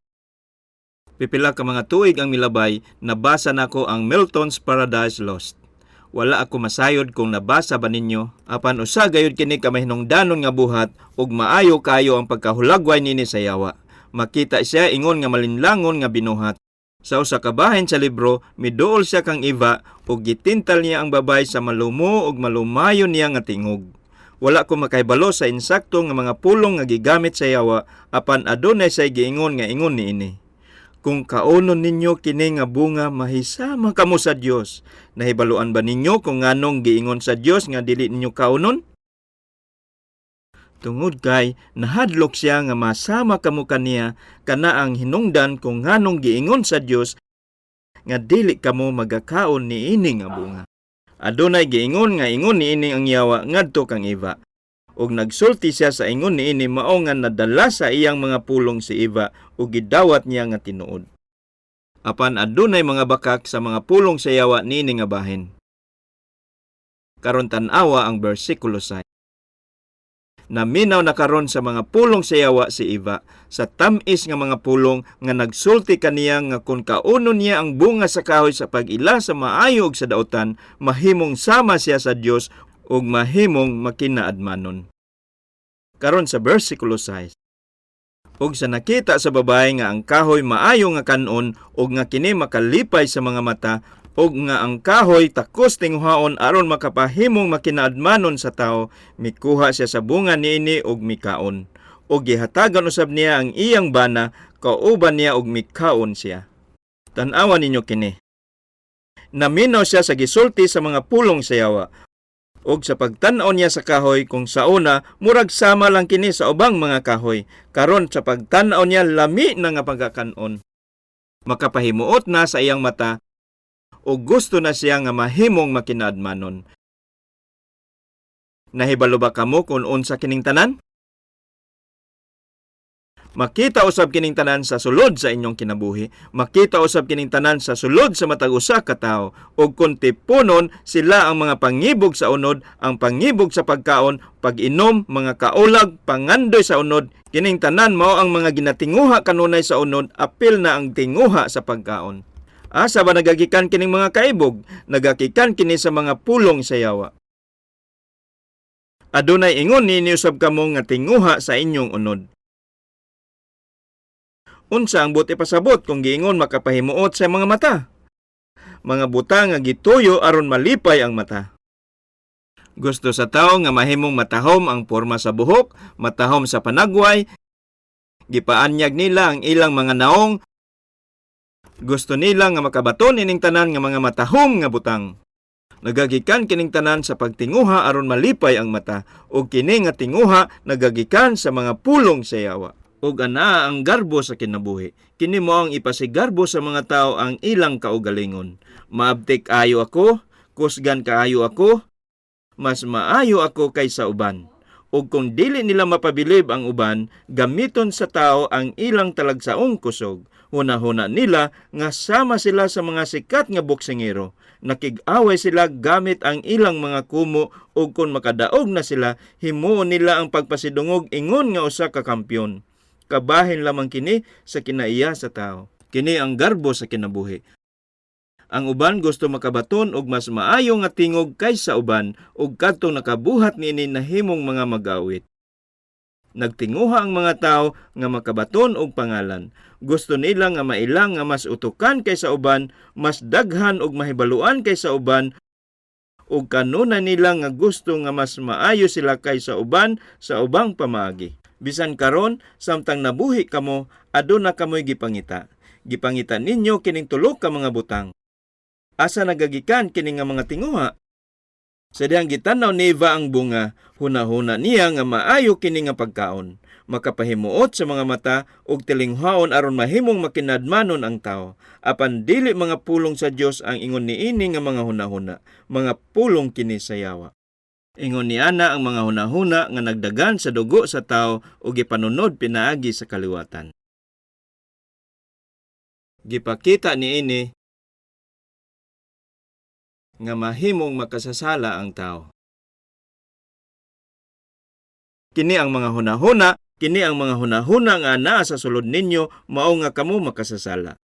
Pipila ka mga tuig ang milabay, nabasa nako ang Milton's Paradise Lost. Wala ako masayod kung nabasa ba ninyo, apan usa gayud kini ka mahinungdanon nga buhat ug maayo kaayo ang pagkahulagway nini sa yawa. Makita siya ingon nga malinlangon nga binuhat. Sa usa ka bahin sa libro, miduol siya kang Eva ug gitintal niya ang babay sa malumo ug malumayo niya nga tingog. Wala ko makahibalo sa insakto nga mga pulong nga gigamit sa yawa, apan adunay say giingon nga ingon niini. Kung kaonon ninyo kini nga bunga, mahisama kamo sa Dios. Nahibaluan ba ninyo kung nganong giingon sa Dios nga dili ninyo kaonon? Tungod kay nahadlok siya nga masama kamo kaniya, kana ang hinungdan kung nganong giingon sa Dios nga dili kamo magakaon niini nga bunga. Adunay giingon nga ingon niini ang yawa ngadto kang Eva. Ug nagsulti siya sa ingon niini mao nga nadala sa iyang mga pulong si Eva ug gidawat niya nga tinuod. Apan adunay mga bakak sa mga pulong sa yawa niini nga bahin. Karon tan-awa ang bersikulo 6. Naminaw na karon sa mga pulong sa yawa si Eva sa tam-is nga mga pulong nga nagsulti kaniya nga kung kaunon niya ang bunga sa kahoy sa pag-ila sa maayo ug sa dautan, mahimong sama siya sa Dios ug mahimong makinaadmanon. Karon sa bersikulo 6. Ug sa nakita sa babae nga ang kahoy maayo nga kan-on ug nga kini makalipay sa mga mata ug nga ang kahoy takos tinguhaon aron makapahimong makinaadmanon sa tawo, mikuha siya sa bunga niini ug mikaon. Ug gihatagan usab niya ang iyang bana, kauban niya ug mikaon siya. Tan-awa ninyo kini. Naminaw siya sa gisulti sa mga pulong sa yawa. Og sa pagtan-aw niya sa kahoy kung sa una murag sama lang kini sa ubang mga kahoy, karon sa pagtan-aw niya lami na nga pagkakanon. Makapahimuot na sa iyang mata ug gusto na siya nga mahimong makinaadmanon. Nahibalo ba kamo kung unsa kining tanan? Makita usab kining tanan sa sulod sa inyong kinabuhi. Makita usab kining tanan sa sulod sa matag usa ka tawo. Ug kung tipunon sila ang mga pangibog sa unod, ang pangibog sa pagkaon, pag-inom, mga kaulag, pangandoy sa unod, kining tanan mao ang mga ginatinguha kanunay sa unod, apil na ang tinguha sa pagkaon. Asa ba nagagikan kining mga kaibog? Nagagikan kini sa mga pulong sa yawa. Adunay ingon ninyo usab kamo nga tinguha sa inyong unod. Unsa ang buot ipasabot kung giingon makapahimuot sa mga mata? Mga butang nga gituyo aron malipay ang mata. Gusto sa tawo nga mahimong matahom ang porma sa buhok, matahom sa panagway, gipaanyag nila ang ilang mga naong. Gusto nila nga makabaton ining tanan nga mga matahom nga butang. Nagagikan kining tanan sa pagtinguha aron malipay ang mata, ug kini nga tinguha nagagikan sa mga pulong sa yawa. Ug anaa ang garbo sa kinabuhi. Kini mo ang ipasigarbo sa mga tao ang ilang kaugalingon. Maabtik ayo ako, kusgan kaayo ako, mas maayo ako kaysa uban. Ug kung dili nila mapabilib ang uban, gamiton sa tao ang ilang talagsaong kusog. Hunahuna nila nga sama sila sa mga sikat nga boksingero. Nakig-away sila gamit ang ilang mga kumo ug kung makadaog na sila, himuon nila ang pagpasidungog ingon nga usa ka kampyon. Kabahin lamang kini sa kinaiya sa tao. Kini ang garbo sa kinabuhi. Ang uban gusto makabaton og mas maayo nga tingog kaysa uban ug kadtong nakabuhat niini nahimong mga magawit. Nagtinguha ang mga tao nga makabaton og pangalan. Gusto nila nga mailang nga mas utukan kaysa uban, mas daghan og mahibaluan kaysa uban, Ug kanunay nila nga gusto nga mas maayo sila kaysa uban sa ubang pamaagi. Bisan karon samtang nabuhi kamo, aduna kamoy gipangita. Gipangita ninyo kining tulo ka mga butang. Asa nagagikan kini nga mga tinguha? Sa dihang gitan-aw ni Eva ang bunga, hunahuna niya nga maayo kini nga pagkaon, makapahimuot sa mga mata ug tilinghaon aron mahimong makinadmanon ang tawo. Apan dili mga pulong sa Dios ang ingon niini nga mga hunahuna, mga pulong kini sa yawa. Ingon niana ang mga hunahuna nga nagdagan sa dugo sa tawo ug gipanunod pinaagi sa kaliwatan. Gipakita niini nga mahimong makasasala ang tao. Kini ang mga hunahuna, kini ang mga hunahuna nga naa sa sulod ninyo, mao nga kamo makasasala.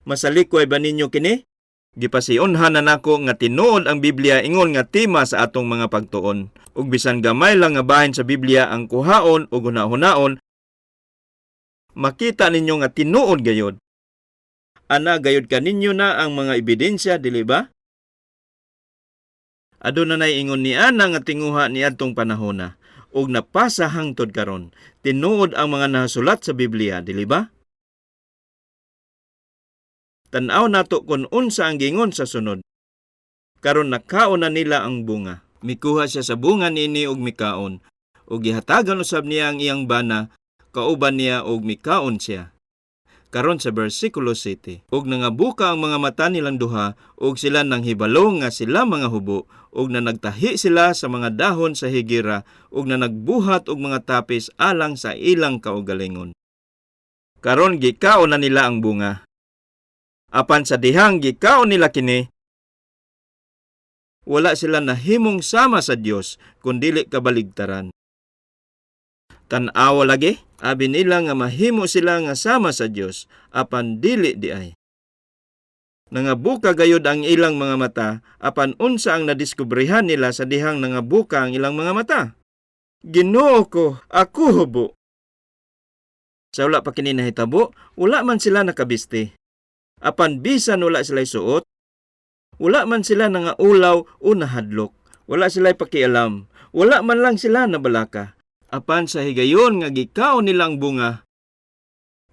Masalikway ba ninyo kini? Gipasiunhan na nako nga tinuod ang Biblia ingon nga tema sa atong mga pagtuon. Ug bisan gamay lang nga bahin sa Biblia ang kuhaon ug hunahunaon, makita ninyo nga tinuod gayod. Ana gayod kaninyo na ang mga ebidensya, dili ba? Aduna nay ingon ni ana nga tinguha niadtong panahona ug napasa hangtod karon. Tinuod ang mga nasulat sa Biblia, dili ba? Tan-aw nato kung unsa ang giingon sa sunod. Karon nakaon na nila ang bunga. Mikuha siya sa bunga niini og mikaon, ug gihatagan usab niya ang iyang bana, kauban niya og mikaon siya. Karon sa bersikulo 7, ug nangabuka ang mga mata nilang duha, ug sila nanghibalo nga sila mga hubo, ug nanagtahi sila sa mga dahon sa higera, ug nanagbuhat og mga tapis alang sa ilang kaugalingon. Karon gikaon na nila ang bunga. Apan sa dihang gikaon nila kini, wala sila nahimong sama sa Dios kun dili kabaligtaran. Tan-awa lagi, abi nila nga mahimo sila nga sama sa Dios, apan dili di ay. Nangabuka gayod ang ilang mga mata, apan unsa ang nadiskubrehan nila sa dihang nangabuka ang ilang mga mata? Ginoo ko, ako hubo. Sa wala pa kini nahitabo, wala man sila nakabisti. Apan bisan wala sila suot, wala man sila nangaulaw o nahadlok. Wala sila pakialam, wala man lang sila nabalaka. Apan sa higayon nga gikaon nilang bunga,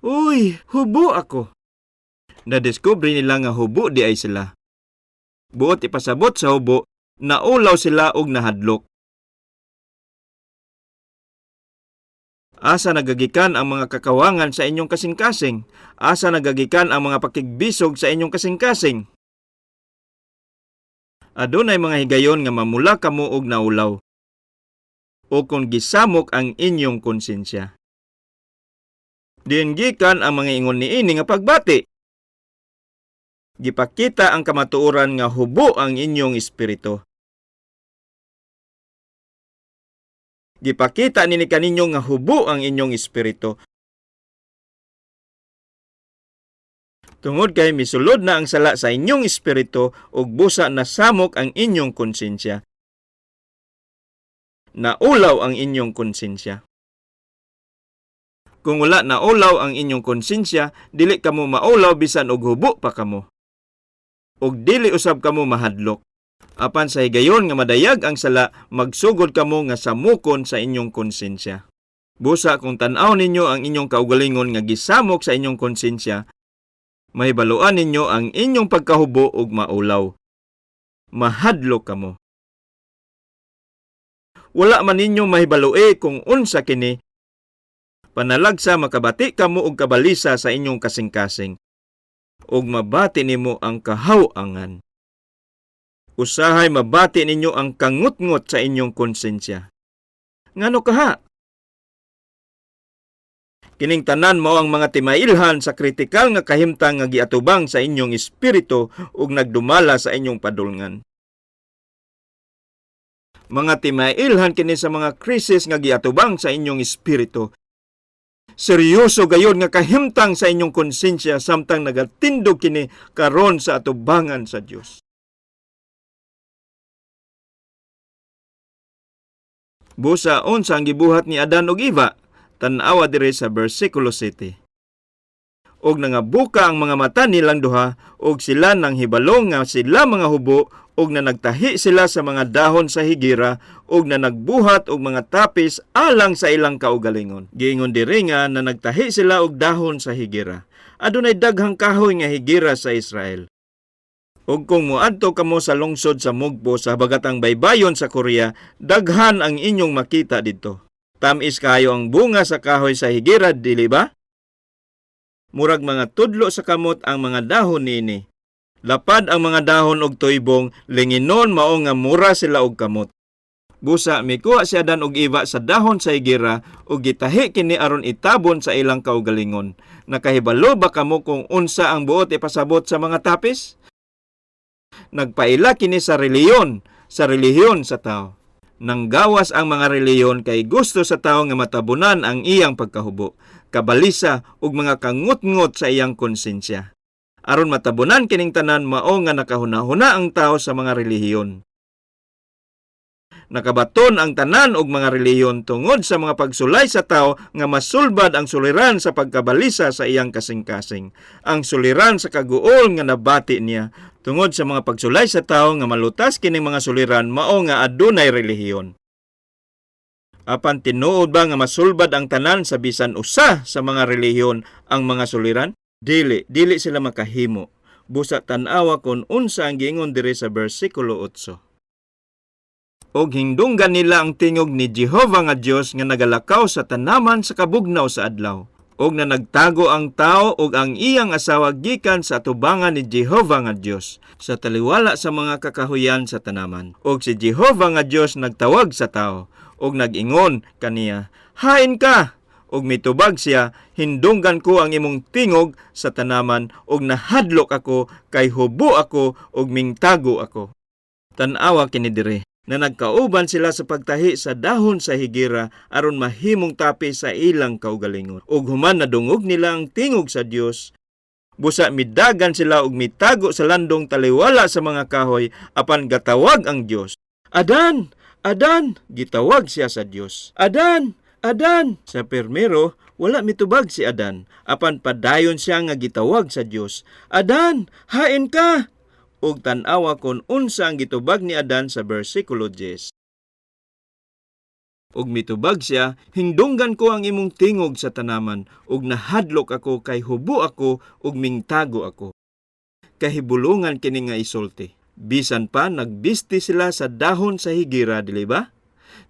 uy, hubo ako. Nadiskubre nila nga hubo di ay sila. Buot ipasabot sa hubo, naulaw sila og nahadlok. Asa nagagikan ang mga kakawangan sa inyong kasing-kasing? Asa nagagikan ang mga pakigbisog sa inyong kasing-kasing? Adunay mga higayon nga mamula kamo og naulaw, o kung gisamok ang inyong konsensya. Diin gikan ang mga ingon niini nga pagbati? Gipakita ang kamatuoran nga hubo ang inyong espiritu. Gipakita nini kaninyo nga hubo ang inyong espiritu. Tungod kay misulod na ang sala sa inyong espiritu ug busa na samok ang inyong konsensya. Naulaw ang inyong konsensya. Kung wala naulaw ang inyong konsensya, dili kamo maulaw bisan og hubo pa kamo. Ug dili usab kamo mahadlok. Apan sa higayon nga madayag ang sala, magsugod kamo nga samukon sa inyong konsensya. Busa kung tan-aw ninyo ang inyong kaugalingon nga gisamok sa inyong konsensya, mahibaluan ninyo ang inyong pagkahubo ug maulaw. Mahadlok kamo. Wala man ninyo mahibalue kung unsa kini. Panalagsa makabati kamo og kabalisa sa inyong kasing-kasing, ug mabati nimo ang kahaw-angan. Usahay mabati ninyo ang kangutngot sa inyong konsensya. Ngano kaha? Kining tanan mao ang mga timailhan sa kritikal nga kahimtang nga giatubang sa inyong espiritu ug nagdumala sa inyong padulngan. Mga timailhan kini sa mga krisis nga giatubang sa inyong espiritu. Seryoso gayon nga kahimtang sa inyong konsensya samtang nagatindog kini karon sa atubangan sa Dios. Busa unsa ang gibuhat ni Adan ug Eva? Tan-awa diri sa bersikulo 7. Og nangabuka ang mga mata nilang duha, og sila nang hibalo nga sila mga hubo, og na nagtahi sila sa mga dahon sa higira, og na nagbuhat og mga tapis alang sa ilang kaugalingon. Giingon diri nga na nagtahi sila og dahon sa higira. Adunay daghang kahoy nga higira sa Israel. Ug kung moadto kamo sa lungsod sa Mugbo sa habagatang baybayon sa Korea, daghan ang inyong makita didto. Tamis kayo ang bunga sa kahoy sa higira, dili ba? Murag mga tudlo sa kamot ang mga dahon niini. Lapad ang mga dahon og tuybong, linginon mao nga mura sila og kamot. Busa mikuha si Adan og Eva sa dahon sa higira ug gitahi kini aron itabon sa ilang kaugalingon. Nakahibalo ba kamo kung unsa ang buot ipasabot sa mga tapis? Nagpaila kini sa relihiyon sa tao. Nanggawas ang mga relihiyon kay gusto sa tao nga matabunan ang iyang pagkahubo, kabalisa ug mga kangutngot sa iyang konsensya. Aron matabunan kining tanan, mao nga nakahuna-huna ang tao sa mga relihiyon. Nakabaton ang tanan og mga relihiyon tungod sa mga pagsulay sa tao nga masulbad ang suliran sa pagkabalisa sa iyang kasing-kasing, ang suliran sa kaguol nga nabati niya. Tungod sa mga pagsulay sa tao nga malutas kining mga suliran, mao nga adunay relihiyon. Apan tinuod ba nga masulbad ang tanan sa bisan usa sa mga relihiyon ang mga suliran? Dili, dili sila makahimo. Busa tan-awa kon unsa ang giingon diri sa bersikulo 8. Og hindunggan nila ang tingog ni Jehova nga Dios nga nagalakaw sa tanaman sa kabugnaw sa adlaw. Og na nagtago ang tao ug ang iyang asawa gikan sa atubangan ni Jehova nga Dios sa taliwala sa mga kakahuyan sa tanaman. Og si Jehova nga Dios nagtawag sa tao ug nag-ingon kaniya, "Hain ka?" Ug mitubag siya, "Hindunggan ko ang imong tingog sa tanaman ug nahadlok ako kay hubo ako ug mingtago ako." Tan-awa kini diri na nagkauban sila sa pagtahi sa dahon sa higira aron mahimong tapi sa ilang kaugalingon. Ug human nadungog nila ang tingog sa Dios, busa midagan sila ug mitago sa landong taliwala sa mga kahoy, apan gatawag ang Dios. "Adan! Adan!" Gitawag siya sa Dios. "Adan! Adan!" Sa permero, wala mitubag si Adan, apan padayon siya nga gitawag sa Dios. "Adan, hain ka?" Ug tan-awa kon unsa ang gitubag ni Adan sa bersikulo 10. Ug mitubag siya, "Hindunggan ko ang imong tingog sa tanaman, ug nahadlok ako kay hubo ako ug mingtago ako." Kahibulungan kini nga isulti. Bisan pa nagbisti sila sa dahon sa higira, dili ba?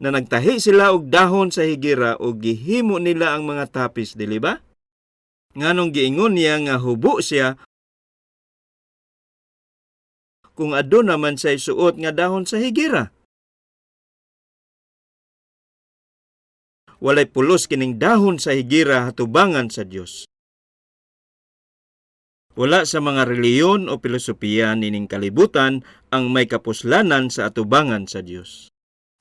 Na nagtahi sila og dahon sa higira ug gihimo nila ang mga tapis, dili ba? Nganong giingon niya nga hubo siya kung aduna man siya'y suot nga dahon sa higira? Walay pulos kining dahon sa higira hatubangan sa Dios. Wala sa mga relihiyon o pilosopiya nining kalibutan ang may kapuslanan sa atubangan sa Dios.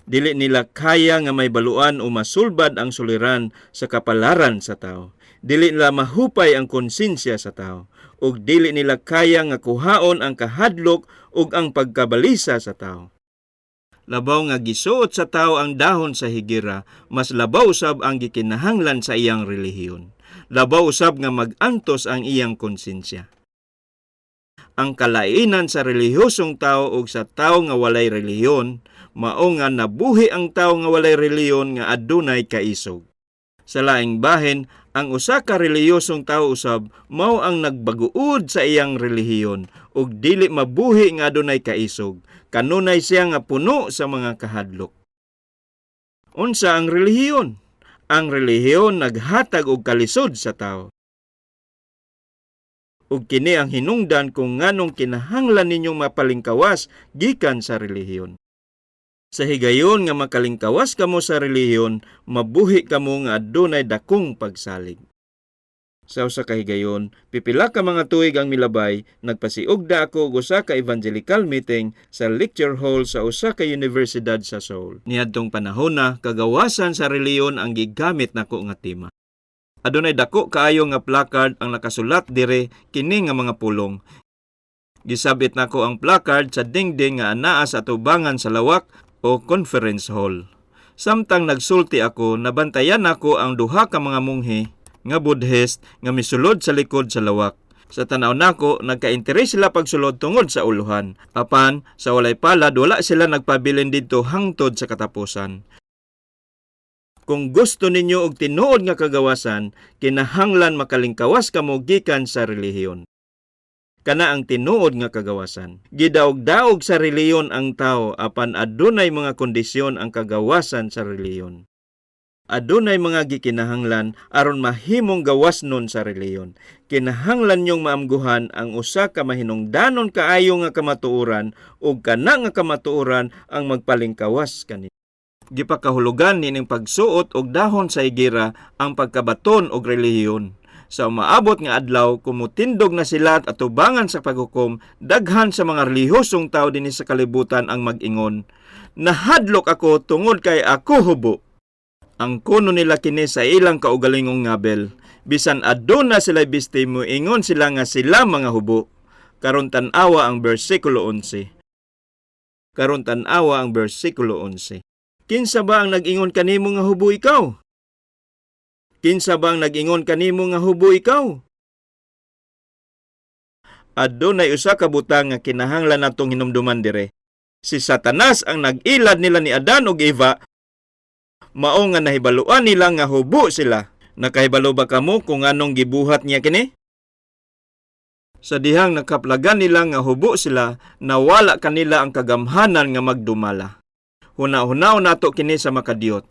Dili nila kaya nga may baluan o masulbad ang suliran sa kapalaran sa tao. Dili nila mahupay ang konsensya sa tao. Ug dili nila kaya nga kuhaon ang kahadlok ug ang pagkabalisa sa tao. Labaw nga gisuot sa tao ang dahon sa higira, mas labaw usab ang gikinahanglan sa iyang relihiyon. Labaw usab nga mag-antos ang iyang konsensya. Ang kalainan sa relihiyosong tao ug sa tao nga walay relihiyon, mao nga nabuhi ang tao nga walay relihiyon nga adunay kaisog. Sa laing bahin, ang usa ka relihiyosong tao usab mao ang nagbaguod sa iyang relihiyon ug dili mabuhi nga adunay kaisog. Kanunay siya nga puno sa mga kahadlok. Unsa ang relihiyon? Ang relihiyon naghatag og kalisod sa tao. Ug kini ang hinungdan kung nganong kinahanglan ninyong mapalingkawas gikan sa relihiyon. Sa higayon nga makalingkawas kamo sa relihiyon, mabuhi kamo nga adunay dakong pagsalig. Sa usa ka higayon, pipila ka mga tuig ang milabay, nagpasiugda ako og usa ka evangelical meeting sa lecture hall sa usa ka universidad sa Seoul. Niadtong panahona, kagawasan sa relihiyon ang gigamit nako nga tema. Adunay dako kaayo nga placard ang nakasulat dire kini nga mga pulong. Gisabit nako ang placard sa dingding nga anaa sa atubangan sa lawak o conference hall. Samtang nagsulti ako, nabantayan nako ang duha ka mga monghe. nga Buddhist nga misulod sa likod sa lawak. Sa tan-aw nako, nagka-interes sila pagsulod tungod sa uluhan. Apan sa walay palad, wala sila nagpabilin didto hangtod sa katapusan. Kung gusto ninyo og tinuod nga kagawasan, kinahanglan makalingkawas kamo gikan sa relihiyon. Kana ang tinuod nga kagawasan. Gidaog-daog sa relihiyon ang tao, apan adunay mga kondisyon ang kagawasan sa relihiyon. Adunay mga gikinahanglan aron mahimong gawasnon sa relihiyon. Kinahanglan niyong maamguhan ang usa ka mahinungdanon kaayo nga kamatuoran, ug kana nga kamatuoran ang magpalingkawas kani. Gipakahulugan nining pagsuot og dahon sa higera ang pagkabaton og relihiyon. Sa umaabot nga adlaw, kung motindog na sila at atubangan sa paghukom, daghan sa mga relihiyosong tao dinhi sa kalibutan ang mag-ingon, "Nahadlok ako tungod kay ako hubo." Ang kuno nila kini sa ilang kaugalingong ngabel. Bisan aduna sila bisti, moingon sila nga sila mga hubo. Karon tan-awa ang bersikulo 11. Karon tan-awa ang bersikulo 11. Kinsa ba ang nag-ingon kanimo nga hubo ikaw? Kinsa ba ang nag-ingon kanimo nga hubo ikaw? Adunay usa ka butang nga kinahanglan natong hinumduman dire. Si Satanas ang nag-ilad nila ni Adan ug Eva, mao nga nahibaluan nila nga hubo sila. Nakahibalo ba kamo kung anong gibuhat niya kini? Sa dihang nakaplagan nila nga hubo sila, nawala kanila ang kagamhanan nga magdumala. Huna-hunaon nato kini sa makadiyot.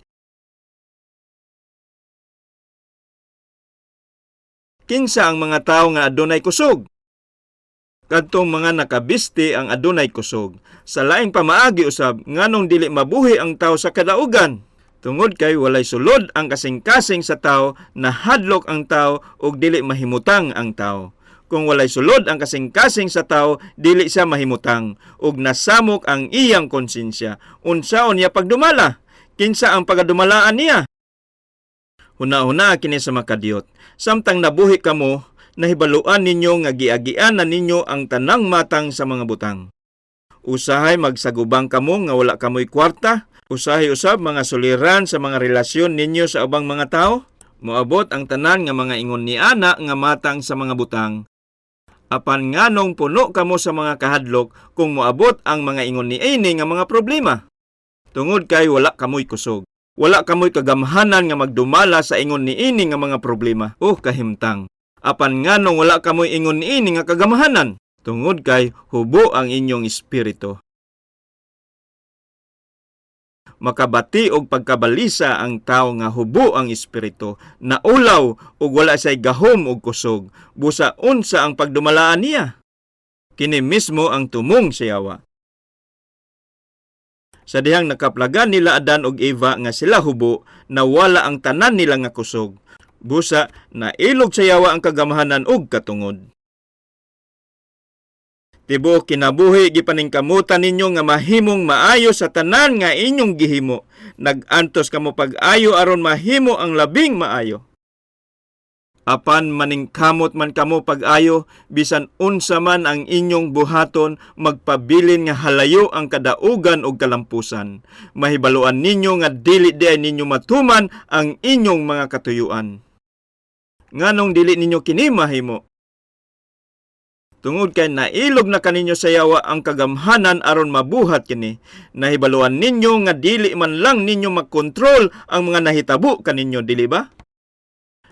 Kinsa ang mga tawo nga adunay kusog? Kadtong mga nakabisti ang adunay kusog. Sa laing pamaagi usab, nganong dili mabuhi ang tawo sa kadaugan? Tungod kay walay sulod ang kasing-kasing sa tawo, nahadlok ang tawo ug dili mahimutang ang tawo. Kung walay sulod ang kasing-kasing sa tawo, dili siya mahimutang ug nasamok ang iyang konsensya. Unsaon niya pagdumala? Kinsa ang pagadumalaan niya? Huna-huna kini sa makadiyot. Samtang nabuhi kamo, nahibaluan ninyo nga giagian na ninyo ang tanang matang sa mga butang. Usahay magsagubang kamo nga wala kamoy kwarta, usahay usab mga suliran sa mga relasyon ninyo sa ubang mga tao. Moabot ang tanan nga mga ingon ni ana nga matang sa mga butang. Apan nganong puno kamo sa mga kahadlok kung moabot ang mga ingon ni ini nga mga problema? Tungod kay wala kamoy kusog. Wala kamoy kagamhanan nga magdumala sa ingon ni ini nga mga problema. Oh, kahimtang. Apan nganong wala kamoy ingon niini nga kagamhanan? Tungod kay hubo ang inyong espiritu. Makabati og pagkabalisa ang tawo nga hubo ang espiritu, naulaw ug wala say gahom og kusog. Busa unsa ang pagdumalaan niya? Kini mismo ang tumong sa yawa. Sa dihang nakaplagan nila Adan ug Eva nga sila hubo, nawala ang tanan nila nga kusog. Busa nailog sa yawa ang kagamhanan ug katungod. Tibuok kinabuhi gipaningkamutan ninyo nga mahimong maayo sa tanan nga inyong gihimo. Nag-antos kamo pag-ayo aron mahimo ang labing maayo. Apan maningkamot man kamo pag-ayo, bisan unsa man ang inyong buhaton, magpabilin nga halayo ang kadaugan og kalampusan. Mahibaluan ninyo nga dili diay ninyo matuman ang inyong mga katuyuan. Nganong dili ninyo kini mahimo? Tungod kay nailog na kaninyo sa yawa ang kagamhanan aron mabuhat kini. Nahibaluan ninyo nga dili man lang ninyo makontrol ang mga nahitabo kaninyo, dili ba?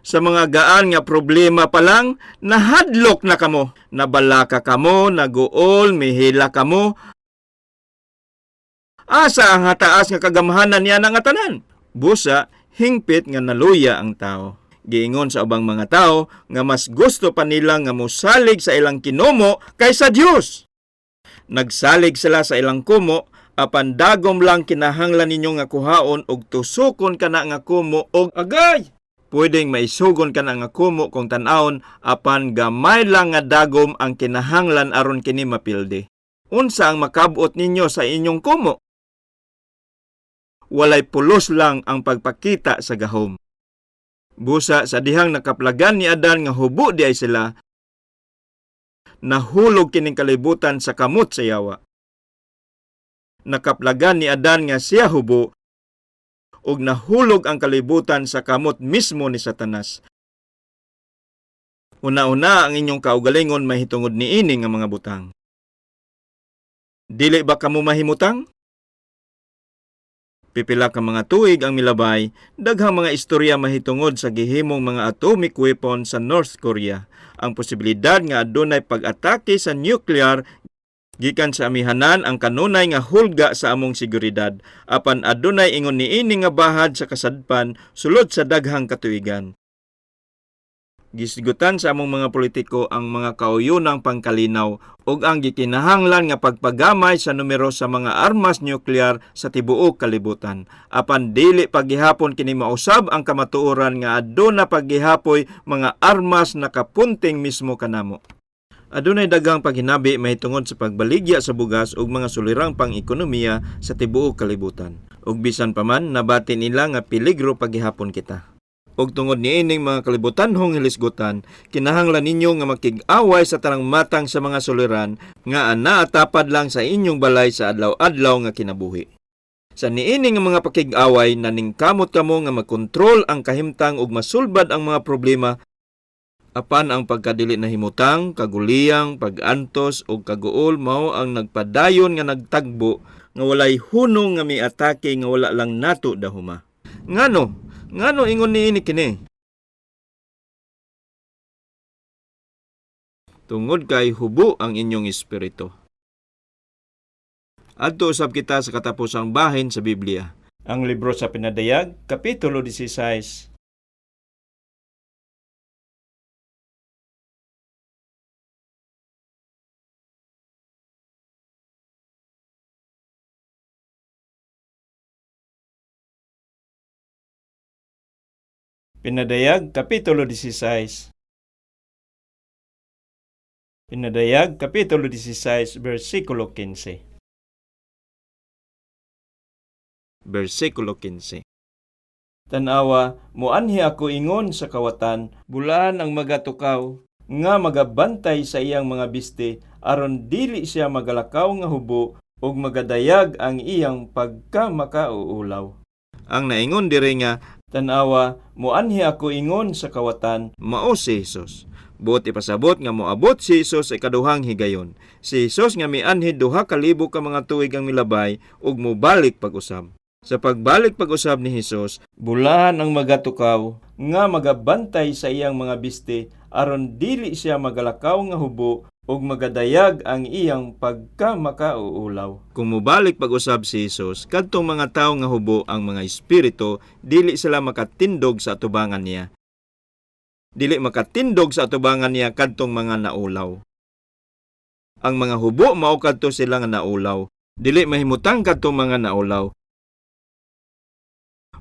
Sa mga gaan nga problema pa lang, nahadlok na kamo. Nabalaka kamo, naguol, mihila kamo. Asa ang hataas nga kagamhanan niya nga tanan? Busa, hingpit nga naluya ang tao. Giingon sa ubang mga tao nga mas gusto pa nila nga mosalig sa ilang kinomo kaysa Dios. Nagsalig sila sa ilang kumo, apan dagom lang kinahanglan ninyo nga kuhaon og tusukon kana nga kumo og agay. Pwedeng maisugon kana nga kumo kung tan-awon, apan gamay lang nga dagom ang kinahanglan aron kini mapildi. Unsa ang makabot ninyo sa inyong kumo? Walay pulos lang ang pagpakita sa gahom. Busa sa dihang nakaplagan ni Adan nga hubo di ay sila, nahulog kining kalibutan sa kamot sa yawa. Nakaplagan ni Adan nga siya hubo, ug nahulog ang kalibutan sa kamot mismo ni Satanas. Una-una ang inyong kaugalingon mahitungod niini nga mga butang. Dili ba kamo mahimutang? Pipila ka mga tuig ang milabay, daghang mga istorya mahitungod sa gihimong mga atomic weapon sa North Korea. Ang posibilidad nga adunay pag-atake sa nuclear gikan sa amihanan ang kanunay nga hulga sa among seguridad, apan adunay ingon niini nga bahad sa kasadpan sulod sa daghang katuigan. Gisgutan sa among mga politiko ang mga kauyunang pangkalinaw ug ang gikinahanglan nga pagpagamay sa numero sa mga armas nuklear sa tibuok kalibutan. Apan dili paggihapon kini mausab ang kamatuoran nga aduna paggihapoy mga armas nakapunting mismo kanamo. Adunay daghang paghinabi mahitungod sa pagbaligya sa bugas ug mga sulirang pang-ekonomiya sa tibuok kalibutan. Ug bisan pa man nabati nila nga peligro paggihapon kita. Og tungod niining mga kalibutanhong hilisgutan, kinahanglan ninyo nga makig-away sa tanang matang sa mga suliran nga anaatapad lang sa inyong balay sa adlaw-adlaw nga kinabuhi. Sa niini nga mga pakig-away, naningkamot kamo nga makontrol ang kahimtang ug masulbad ang mga problema, apan ang pagkadili nahimutang, kaguliyang, pag-antos ug kaguol mao ang nagpadayon nga nagtagbo nga walay hunong nga miatake nga wala lang nato dahuma. Ngano? Ngano ingon niini kini? Tungod kay hubo ang inyong espiritu. Adto usab kita sa katapusang bahin sa Biblia. Ang libro sa Pinadayag, Kapitulo 16. Pinadayag, Kapitulo 16. Pinadayag, Kapitulo 16, versikulo 15. Versikulo 15. Tanawa, muanhi ako ingon sa kawatan, bulaan ang magatukaw, nga magabantay sa iyang mga biste, aron dili siya magalakaw nga hubo, ug magadayag ang iyang pagkamakauulaw. Ang naingon diri nga, tanawa, muanhi ako ingon sa kawatan, mao si Hesus. Buot ipasabot nga moabot si Hesus sa ikaduhang higayon. Si Hesus nga mianhi 2,000 ka mga tuig ang milabay ug mobalik pag-usab. Sa pagbalik pag-usab ni Hesus, bulahan ang magatukaw nga magabantay sa iyang mga biste aron dili siya magalakaw nga hubo ug magadayag ang iyang pagkamakauulaw. Kung mobalik pag-usab si Hesus, kadtong mga tawo nga hubo ang mga espiritu, dili sila makatindog sa atubangan niya. Dili makatindog sa atubangan niya kadtong mga naulaw. Ang mga hubo mao kadto sila nga naulaw. Dili mahimutang kadtong mga naulaw.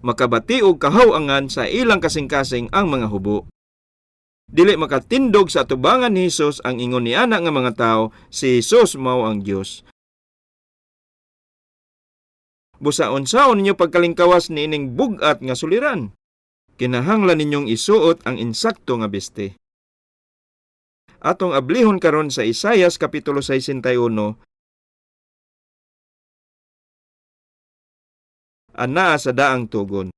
Makabati og kahaw-angan sa ilang kasing-kasing ang mga hubo. Dili makatindog sa atubangan ni Hesus ang ingon niana nga mga tawo, si Hesus mao ang Dios. Busa unsaon ninyo pagkalingkawas niining bug-at nga suliran? Kinahanglan ninyong isuot ang insakto nga biste. Atong ablihon karon sa Isayas Kapitulo 61, anaa sa daang tugon.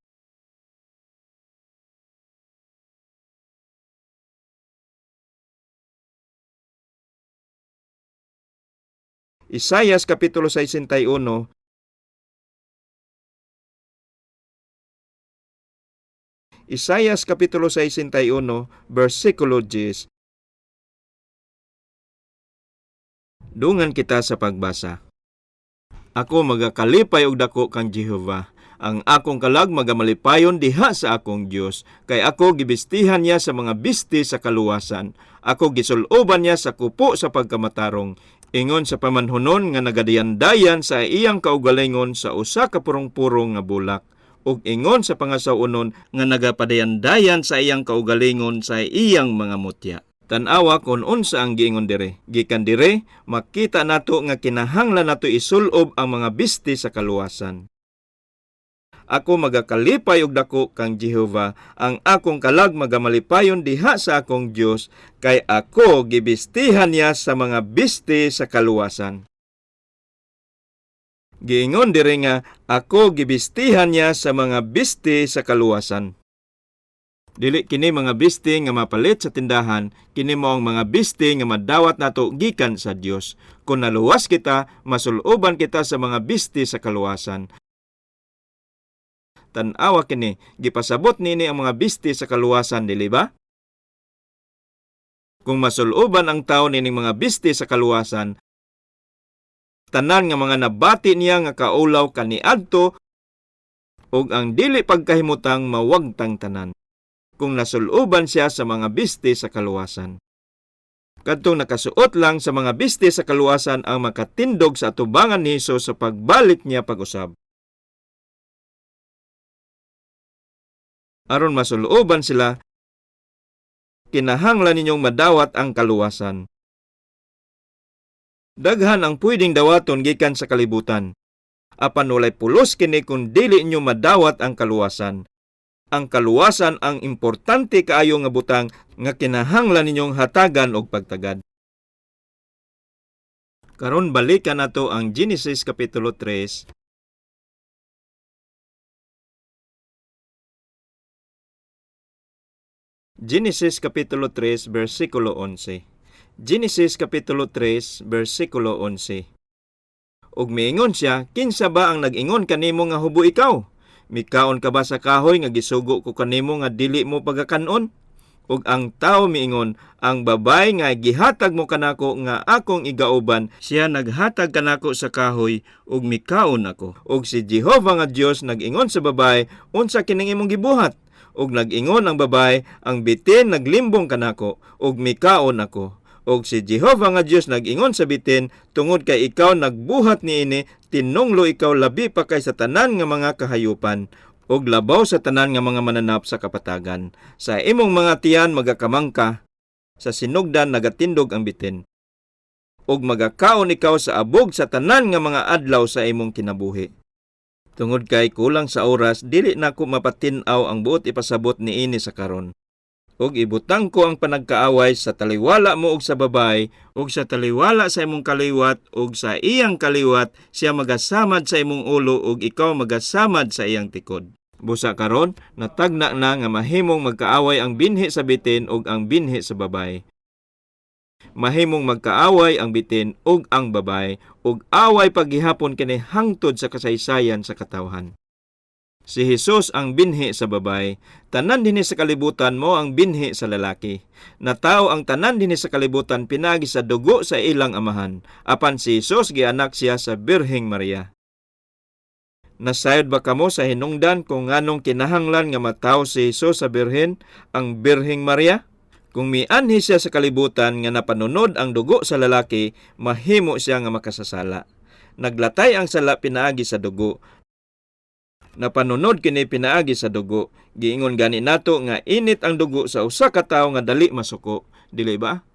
Isayas Kapitulo 61, Isayas Kapitulo 61, versikulo 10. Dungan kita sa pagbasa. Ako magakalipay og dako kang Jehova. Ang akong kalag magamalipayon diha sa akong Dios, kay ako gibistihan niya sa mga bisti sa kaluwasan. Ako gisuloban niya sa kupo sa pagkamatarong. Ingon sa pamanhunon nga nagadayandayan sa iyang kaugalingon sa usa ka purong-purong nga bulak, ug ingon sa pangasaw-unon nga nagapadayandayan sa iyang kaugalingon sa iyang mga mutya. Tan-awa kon unsa ang giingon dire. Gikan dire, makita nato nga kinahanglan nato isulob ang mga bisti sa kaluwasan. Ako magakalipay og dako kang Jehova, ang akong kalag magamalipayon diha sa akong Dios, kay ako gibistihan niya sa mga bisti sa kaluwasan. Giingon dire nga ako gibistihan niya sa mga bisti sa kaluwasan. Dili kini mga bisti nga mapalit sa tindahan, kini mao ang mga bisti nga madawat nato gikan sa Dios. Kung naluwas kita, masuluban kita sa mga bisti sa kaluwasan. Tan-awa kini, gipasabot nini ang mga bisti sa kaluwasan, dili ba? Kung masuluban ang tao nining mga bisti sa kaluwasan, tanan nga mga nabati niya nga kaulaw kaniadto ug ang dili pagkahimutang mawagtang tanan. Kung nasuluban siya sa mga bisti sa kaluwasan. Kadtong nakasuot lang sa mga bisti sa kaluwasan ang makatindog sa atubangan ni Hesus sa pagbalik niya pag-usab. Aron masuluban sila, kinahanglan ninyong madawat ang kaluwasan. Daghan ang pwedeng dawaton gikan sa kalibutan. Apan walay pulos kini kung dili inyo madawat ang kaluwasan. Ang kaluwasan ang importante kaayo nga butang nga kinahanglan ninyong hatagan og pagtagad. Karon balikan nato ang Genesis kapitulo 3. Genesis kapitulo 3 bersikulo 11. Genesis kapitulo 3 bersikulo 11. Ug miingon siya, kinsa ba ang nag-ingon kanimo nga hubo ikaw? Mikaon ka ba sa kahoy nga gisugo ko kanimo nga dili mo pagakanon? Ug ang tawo miingon, ang babay nga gihatag mo kanako nga akong igauban, siya naghatag kanako sa kahoy ug mikaon ako. Ug si Jehova nga Dios nag-ingon sa babay, unsa kining imong gibuhat? Ug nag-ingon ang babay, ang bitin naglimbong kanako ug mikaon ako. Ug si Jehova nga Dios nag-ingon sa bitin, tungod kay ikaw nagbuhat niini, tinunglo ikaw labi pa kay sa tanan nga mga kahayupan ug labaw sa tanan nga mga mananap sa kapatagan. Sa imong mga tiyan magakamang ka, sa sinugdan nagatindog ang bitin. Ug magakaon ikaw sa abog sa tanan nga mga adlaw sa imong kinabuhi. Tungod kay kulang sa oras, dili nako mapatin-aw ang buot ipasabot niini sa karon. Ug ibutang ko ang panagkaaway sa taliwala mo ug sa babay, ug sa taliwala sa imong kaliwat ug sa iyang kaliwat, siya magasamad sa imong ulo ug ikaw magasamad sa iyang tikod. Busa karon, natagna na nga mahimong magkaaway ang binhi sa bitin ug ang binhi sa babay. Mahimong magkaaway ang bitin ug ang babay, ug away paghihapon kini hangtod sa kasaysayan sa katawhan. Si Hesus ang binhi sa babay, tanan dinhi sa kalibutan mo ang binhi sa lalaki. Natawo ang tanan dinhi sa kalibutan pinaagi sa dugo sa ilang amahan. Apan si Hesus gianak siya sa Birheng Maria. Nasayod ba kamo sa hinungdan kung nganong kinahanglan nga matawo si Hesus sa Birhen, ang Birheng Maria? Kung mianhi siya sa kalibutan nga napanunod ang dugo sa lalaki, mahimo siya nga makasasala. Naglatay ang sala pinaagi sa dugo. Napanunod kini pinaagi sa dugo. Giingon gani nato nga init ang dugo sa usa ka tawo nga dali masuko, dili ba?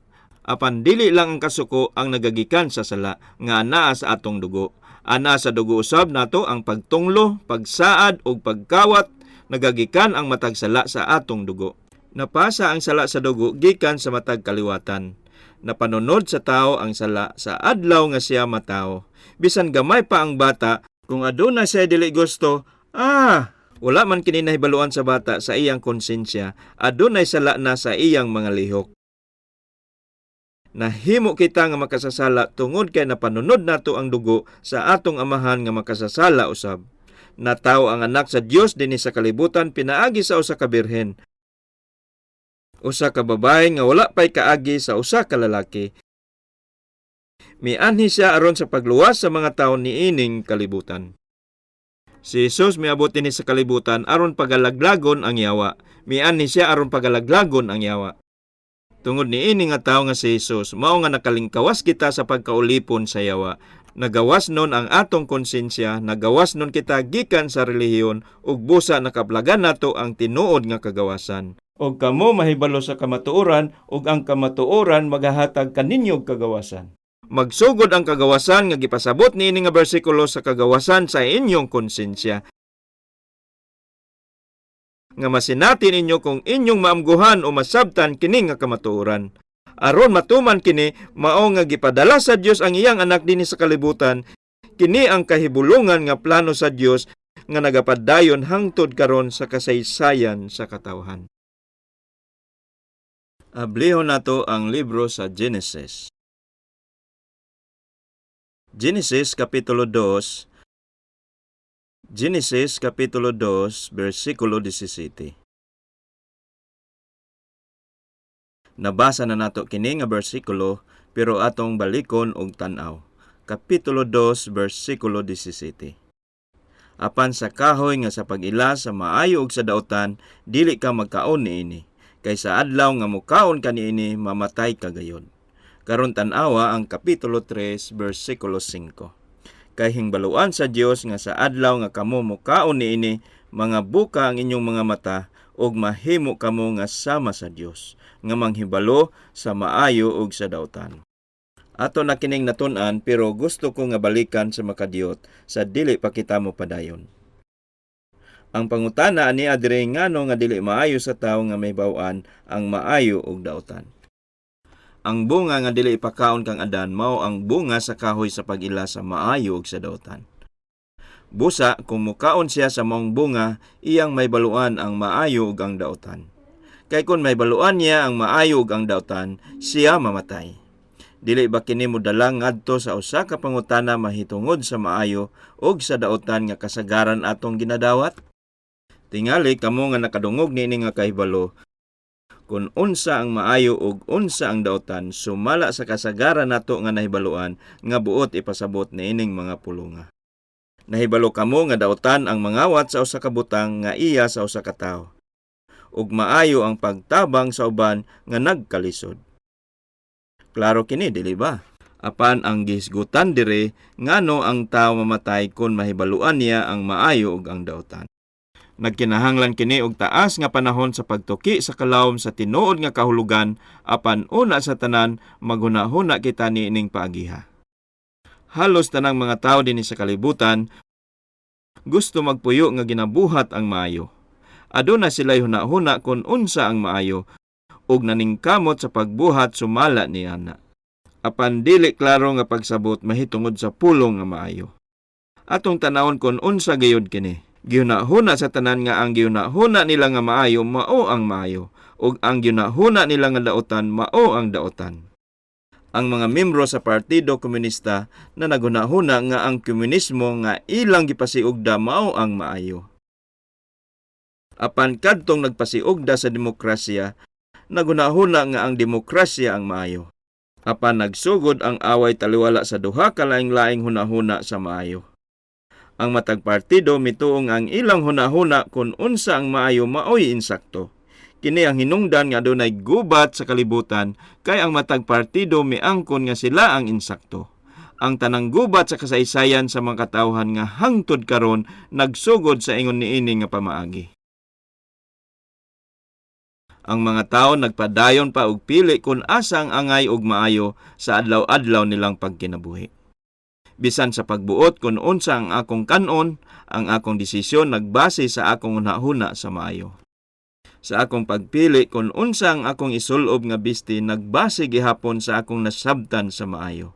Apan dili lang ang kasuko ang nagagikan sa sala nga anaa sa atong dugo. Anaa sa dugo usab nato ang pagtunglo, pagsaad ug pagkawat, nagagikan ang matag sala sa atong dugo. Napasa ang sala sa dugo gikan sa matag kaliwatan. Napanunod sa tao ang sala sa adlaw nga siya matawo. Bisan gamay pa ang bata, kung aduna siya dili gusto, wala man kini nahibaluan sa bata sa iyang konsensya, adunay sala na sa iyang mga lihok. Nahimo kita nga makasasala tungod kay napanunod nato ang dugo sa atong amahan nga makasasala usab. Natawo ang anak sa Dios dinhi sa kalibutan pinaagi sa usa ka birhen. Usa ka babae nga wala pay kaagi sa usa ka lalaki. Mianhi siya aron sa pagluwas sa mga tawo niining kalibutan. Si Jesus miabot dinhi sa kalibutan aron pagalaglagon ang yawa. Mianhi siya aron pagalaglagon ang yawa. Tungod niini nga tawo nga si Jesus, mao nga nakalingkawas kita sa pagkaulipon sa yawa. Nagawas nun ang atong konsensya, nagawas nun kita gikan sa relihiyon, ug busa nakaplagan nato ang tinuod nga kagawasan. Og kamo mahibalo sa kamatuoran, ug ang kamatuoran magahatag kaninyo og kagawasan. Magsugod ang kagawasan nga gipasabot niini nga bersikulo sa kagawasan sa inyong konsensya. Nga masinati ninyo kung inyong maamguhan o masabtan kini nga kamatuoran. Aron matuman kini, mao nga gipadala sa Dios ang iyang anak dinhi sa kalibutan. Kini ang kahibulungan nga plano sa Dios nga nagapadayon hangtod karon sa kasaysayan sa katawhan. Ablihon nato ang libro sa Genesis. Genesis Kapitulo 2, Genesis Kapitulo 2, versikulo 17. Nabasa na nato kini nga bersikulo, pero atong balikon og tan-aw. Kapitulo 2, versikulo 17. Apan sa kahoy nga sa pag-ila sa maayo ug sa daotan, dili ka magkaon niini. Kay sa adlaw nga mukaon ka niini, mamatay ka gayod. Karon tan-awa ang Kapitulo 3, versikulo 5. Kay hingbaluan sa Dios nga sa adlaw nga kamo mukaon niini, mga buka ang inyong mga mata ug mahimo kamo nga sama sa Dios, nga manghibalo sa maayo ug sa daotan. Ato na kining natun-an, pero gusto ko nga balikan sa makadiyot sa dili pa kita mo padayon. Ang pangutana ani adre, ngano nga dili maayo sa tawo nga may bawan ang maayo ug daotan? Ang bunga nga dili ipakaon kang Adan mao ang bunga sa kahoy sa pag-ila sa maayo ug sa daotan. Busa kung mukaon siya sa maong bunga, iyang may baluan ang maayo ug ang daotan. Kay kung may baluan niya ang maayo ug ang daotan, siya mamatay. Dili ba kini modala ngadto sa usa ka pangutana mahitungod sa maayo ug sa daotan nga kasagaran atong ginadawat? Tingali kamo nga nakadungog niini nga kahibalo kung unsa ang maayo ug unsa ang daotan sumala sa kasagaran nato nga nahibaluan nga buot ipasabot niining mga pulunga. Nahibalo kamo nga daotan ang mangawat sa usa ka butang nga iya sa usa ka tawo, ug maayo ang pagtabang sa uban nga nagkalisod. Klaro kini, dili ba? Apan ang gihisgutan dire, ngano ang tawo mamatay kon mahibaluan niya ang maayo ug ang daotan? Nagkinahanglan kini og taas nga panahon sa pagtuki sa kalawom sa tinuod nga kahulugan, apan una sa tanan maghuna-huna kita niining paagiha. Halos tanang mga tawo dinhi sa kalibutan gusto magpuyo nga ginabuhat ang maayo. Aduna sila'y huna-huna kung unsa ang maayo ug naningkamot sa pagbuhat sumala niana. Apan dili klaro nga pagsabot mahitungod sa pulong nga maayo. Atong tanawon kung unsa gayud kini. Gihuna-huna sa tanan nga ang gihuna-huna nila nga maayo mao ang maayo ug ang gihuna-huna nila nga daotan mao ang daotan. Ang mga membro sa Partido Komunista na naghuna-huna nga ang komunismo nga ilang gipasiugda mao ang maayo. Apan kadtong nagpasiugda sa demokrasya, naghuna-huna nga ang demokrasya ang maayo. Apan nagsugod ang away taliwala sa duha ka laing-laing hunahuna sa maayo. Ang matag partido mituong ang ilang hunahuna kung unsa ang maayo maoy insakto. Kini ang hinungdan nga adunay gubat sa kalibutan, kay ang matag partido miangkon nga sila ang insakto. Ang tanang gubat sa kasaysayan sa mga katawhan nga hangtod karon nagsugod sa ingon niini nga pamaagi. Ang mga tawo nagpadayon pa og pili kung asa ang angay og maayo sa adlaw-adlaw nilang pagkinabuhi. Bisan sa pagbuot kung unsa ang akong kanon, ang akong desisyon nagbase sa akong hunahuna sa maayo. Sa akong pagpili kung unsa ang akong isulob nga bisti, nagbase gihapon sa akong nasabtan sa maayo.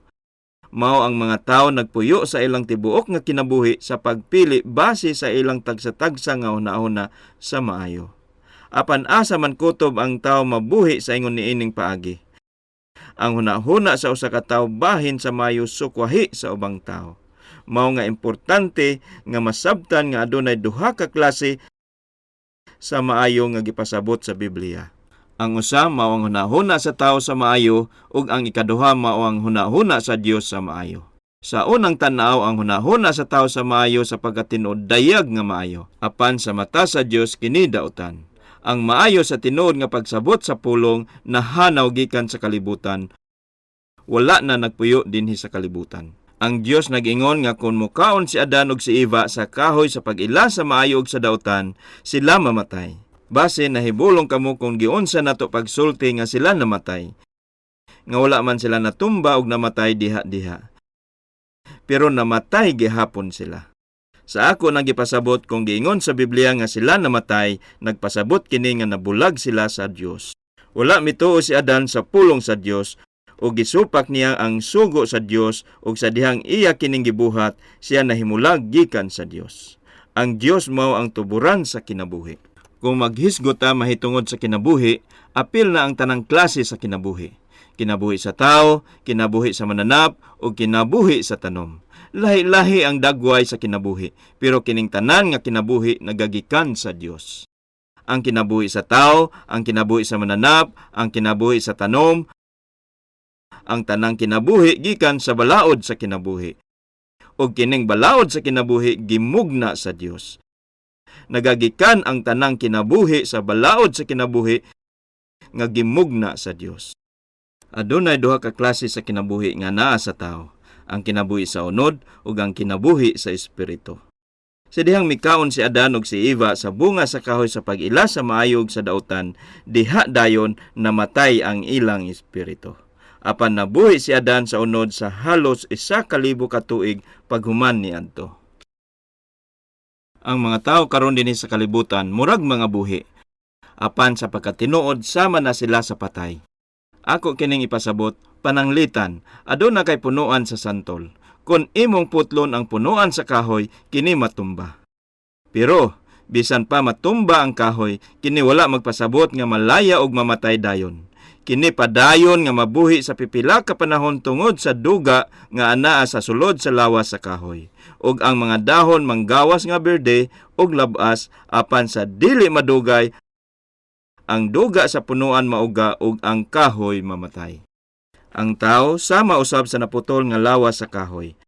Mao ang mga tawo nagpuyo sa ilang tibuok nga kinabuhi sa pagpili base sa ilang tagsa-tagsa nga hunahuna sa maayo. Apan asa man kutob ang tawo mabuhi sa ingon niining paagi? Ang hunahuna sa usa ka tawo bahin sa maayo sukwahi sa ubang tawo. Mao nga importante nga masabtan nga adunay duha ka klase sa maayo nga gipasabot sa Biblia. Ang usa mao ang hunahuna sa tawo sa maayo ug ang ikaduha mao ang hunahuna sa Dios sa maayo. Sa unang tan-aw, ang hunahuna sa tawo sa maayo sa pagkatinuod dayag nga maayo. Apan sa mata sa Dios kini daotan. Ang maayo sa tinuod nga pagsabot sa pulong nahanaw gikan sa kalibutan. Wala na nagpuyo dinhi sa kalibutan. Ang Dios nag-ingon nga kung mukaon si Adan ug si Eva sa kahoy sa pag-ila sa maayo ug sa daotan, sila mamatay. Base nahibulong kamo kung giunsa nato pagsulti nga sila namatay. Nga wala man sila natumba ug namatay diha-diha. Pero namatay gihapon sila. Sa ako nang gipasabot, kung giingon sa Biblia nga sila namatay, nagpasabot kini nga nabulag sila sa Dios. Wala mituo si Adan sa pulong sa Dios ug gisupak niya ang sugo sa Dios, ug sa dihang iya kining gibuhat, siya nahimulag gikan sa Dios. Ang Dios mao ang tuburan sa kinabuhi. Kung maghisgot ta mahitungod sa kinabuhi, Apil na ang tanang klase sa kinabuhi. Kinabuhi sa tao, kinabuhi sa mananap, o kinabuhi sa tanom. Lahi-lahi ang dagway sa kinabuhi, pero kining tanan nga kinabuhi nagagikan sa Dios. Ang kinabuhi sa tao, ang kinabuhi sa mananap, ang kinabuhi sa tanom, ang tanang kinabuhi gikan sa balaod sa kinabuhi. Og kining balaod sa kinabuhi gimugna sa Dios. Nagagikan ang tanang kinabuhi sa balaod sa kinabuhi nga gimugna sa Dios. Adunay duha ka klase sa kinabuhi nga naa sa tao, ang kinabuhi sa unod ug ang kinabuhi sa espiritu. Sa dihang mikaon si Adan ug si Eva sa bunga sa kahoy sa pag-ila sa maayo ug sa dautan, diha dayon namatay ang ilang espiritu. Apan nabuhi si Adan sa unod sa halos 1,000 ka tuig paghuman niadto. Ang mga tao karon dinhi sa kalibutan murag mga buhi. Apan sa pagkatinuod sama na sila sa patay. Ako kining ipasabot, pananglitan, aduna kay punuan sa santol. Kon imong putlon ang punuan sa kahoy, kini matumba. Pero bisan pa matumba ang kahoy, kini wala magpasabot nga malaya og mamatay dayon. Kini padayon nga mabuhi sa pipila ka panahon tungod sa duga nga anaa sa sulod sa lawas sa kahoy. Ug ang mga dahon manggawas nga berde ug labas, apan sa dili madugay ang duga sa punuan mauga ug ang kahoy mamatay. Ang tao sama usab sa naputol nga lawas sa kahoy.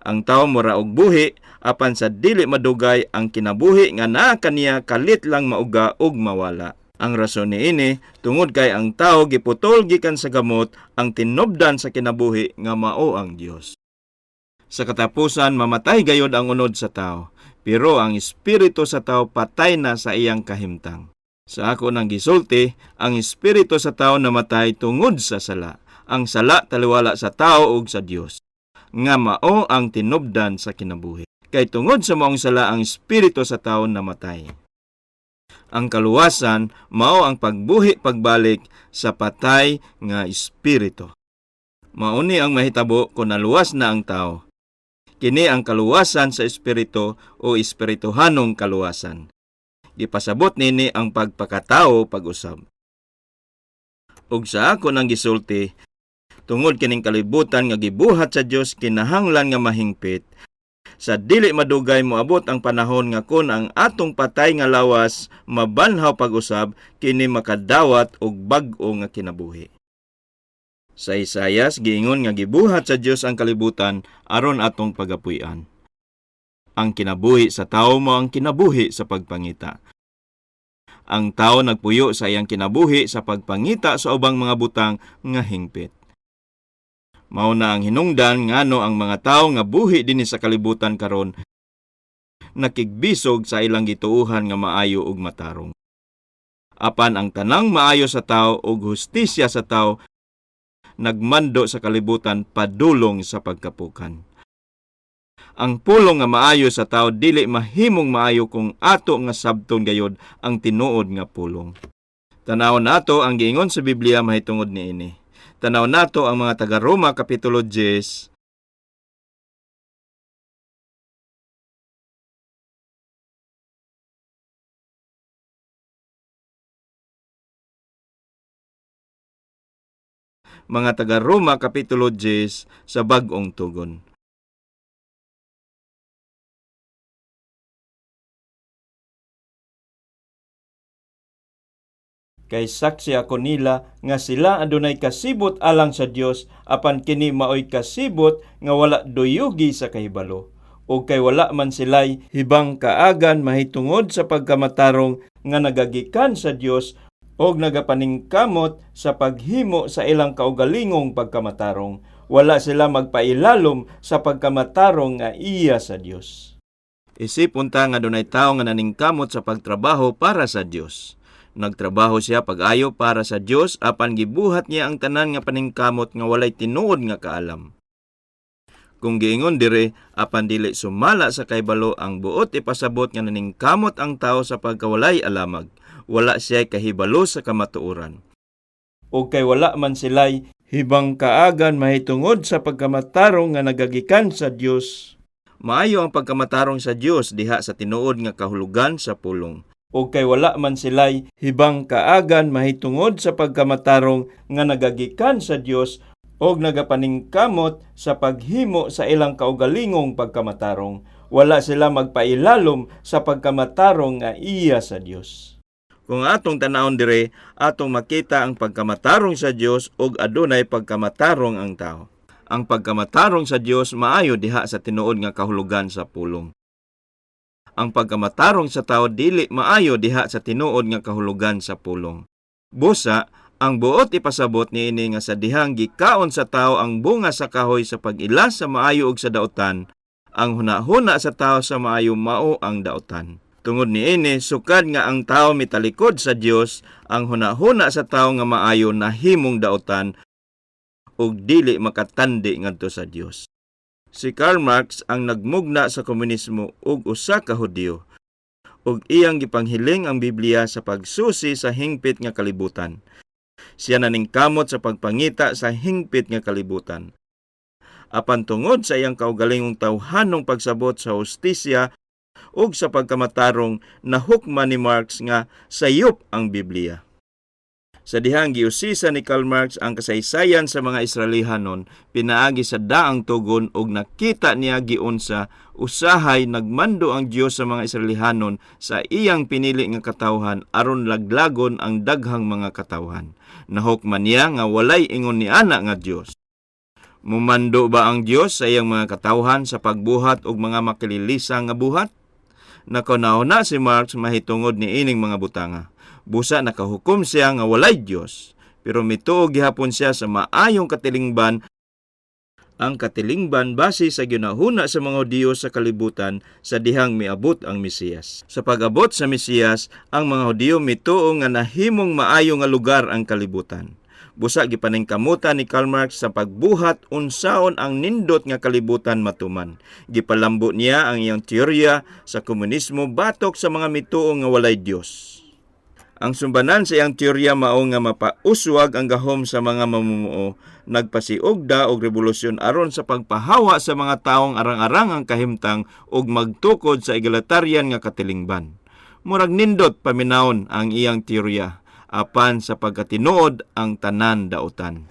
Ang tao mura og buhi, apan sa dili madugay ang kinabuhi nga naa kaniya kalit lang mauga ug mawala. Ang rason niini tungod kay ang tao giputol gikan sa gamot ang tinubdan sa kinabuhi nga mao ang Dios. Sa katapusan mamatay gayod ang unod sa tao, pero ang espiritu sa tao patay na sa iyang kahimtang. Sa ako nang gisulti, ang espiritu sa tao namatay tungod sa sala. Ang sala taliwala sa tao ug sa Dios, nga mao ang tinubdan sa kinabuhi. Kay tungod sa maong sala ang espiritu sa tao namatay. Ang kaluwasan mao ang pagbuhi pagbalik sa patay nga espiritu. Mao ni ang mahitabo kung naluwas na ang tao. Kini ang kaluwasan sa espiritu o espirituhanong kaluwasan. Gipasabot nini ang pagpakatao pag-usab. Ug sa ako nang gisulti, tungod kining kalibutan nga gibuhat sa Dios kinahanglan nga mahingpit. Sa dili madugay moabot ang panahon nga kon ang atong patay nga lawas mabanhaw pag-usab, kini makadawat og bag-o nga kinabuhi. Sa Isayas giingon nga gibuhat sa Dios ang kalibutan aron atong pagapuy-an. Ang kinabuhi sa tawo mo ang kinabuhi sa pagpangita. Ang tao nagpuyo sa iyang kinabuhi sa pagpangita sa ubang mga butang nga hingpit. Mao na ang hinungdan ngano ang mga tawo nga buhi dinhi sa kalibutan karon nakigbisog sa ilang gituohan nga maayo ug matarong. Apan ang tanang maayo sa tao ug hustisya sa tao nagmando sa kalibutan padulong sa pagkapukan. Ang pulong nga maayo sa tao dili mahimong maayo kung ato nga sabton gayod ang tinuod nga pulong. Tan-awon nato ang giingon sa Biblia mahitungod niini. Tanaw nato ang mga taga-Roma Kapitulo 10, mga taga-Roma Kapitulo 10 sa Bag-ong Tugon. Kay saksi ako nila nga sila adunay kasibot alang sa Dios, apan kini maoy kasibot nga wala duyugi sa kahibalo. O kay wala man sila'y hibang kaagan mahitungod sa pagkamatarong nga nagagikan sa Dios og nagapaningkamot sa paghimo sa ilang kaugalingong pagkamatarong. Wala sila magpailalom sa pagkamatarong nga iya sa Dios. Isip unta nga dunay tawo nga naningkamot sa pagtrabaho para sa Dios. Nagtrabaho siya pag-ayo para sa Dios, apan gibuhat niya ang tanan nga paningkamot nga walay tinuod nga kaalam. Kung giingon dire, apan dili sumala sa kahibalo ang buot ipasabot nga naningkamot ang tao sa pagkawalay alamag. Wala siya kahibalo sa kamatuoran. O kay wala man sila'y hibang kaagan mahitungod sa pagkamatarong nga nagagikan sa Dios. Maayo ang pagkamatarong sa Dios diha sa tinuod nga kahulugan sa pulong. Ug kay wala man sila'y hibang kaagan mahitungod sa pagkamatarong nga nagagikan sa Dios og nagapaningkamot sa paghimo sa ilang kaugalingong pagkamatarong, wala sila magpailalom sa pagkamatarong nga iya sa Dios. Kung atong tanawon dire, atong makita ang pagkamatarong sa Dios ug adunay pagkamatarong ang tao. Ang pagkamatarong sa Dios maayo diha sa tinuod nga kahulugan sa pulong. Ang pagkamatarong sa tao dili maayo diha sa tinuod nga kahulugan sa pulong. Busa, ang buot ipasabot niini nga sa dihang gikaon sa tao ang bunga sa kahoy sa pag-ila sa maayo ug sa daotan, ang hunahuna sa tao sa maayo mao ang daotan. Tungod niini, sukad nga ang tao mitalikod sa Dios, ang hunahuna sa tao nga maayo nahimong daotan ug dili makatandi ngadto sa Dios. Si Karl Marx ang nagmugna sa komunismo ug usa ka Hudiyo, ug iyang gipanghiling ang Biblia sa pagsusi sa hingpit nga kalibutan. Siya naningkamot sa pagpangita sa hingpit nga kalibutan. Apan tungod sa iyang kaugalingong tawhanong pagsabot sa hustisya ug sa pagkamatarong, nahukman ni Marx nga sayop ang Biblia. Sa dihang giusisa ni Karl Marx ang kasaysayan sa mga Israelihanon pinaagi sa daang tugon ug nakita niya giunsa usahay nagmando ang Dios sa mga Israelihanon sa iyang pinili nga katawhan aron laglagon ang daghang mga katawhan. Nahukman niya nga walay ingon ni ana nga Dios. Mumando ba ang Dios sa iyang mga katawhan sa pagbuhat og mga makililisa nga buhat? Nakahuna-huna si Marx mahitungod ni ining mga butanga. Busa nakahukom siya nga walay Dios, pero mituo gihapon siya sa maayong katilingban, ang katilingban base sa ginahuna sa mga Hudiyo sa kalibutan sa dihang miabot ang Mesiyas. Sa pag-abot sa Mesiyas, ang mga Hudiyo mituo nga nahimong maayo nga lugar ang kalibutan. Busa gipaningkamutan ni Karl Marx sa pagbuhat unsaon ang nindot nga kalibutan matuman. Gipalambo niya ang iyang teorya sa komunismo batok sa mga mituo nga walay Dios. Ang sumbanan sa iyang teorya mao nga mapauswag ang gahom sa mga mamumuo, nagpasiugda og revolusyon aron sa pagpahawa sa mga taong arang-arang ang kahimtang ug magtukod sa egalitarian nga katilingban. Murag nindot paminawon ang iyang teorya, apan sa pagkatinuod ang tanan daotan.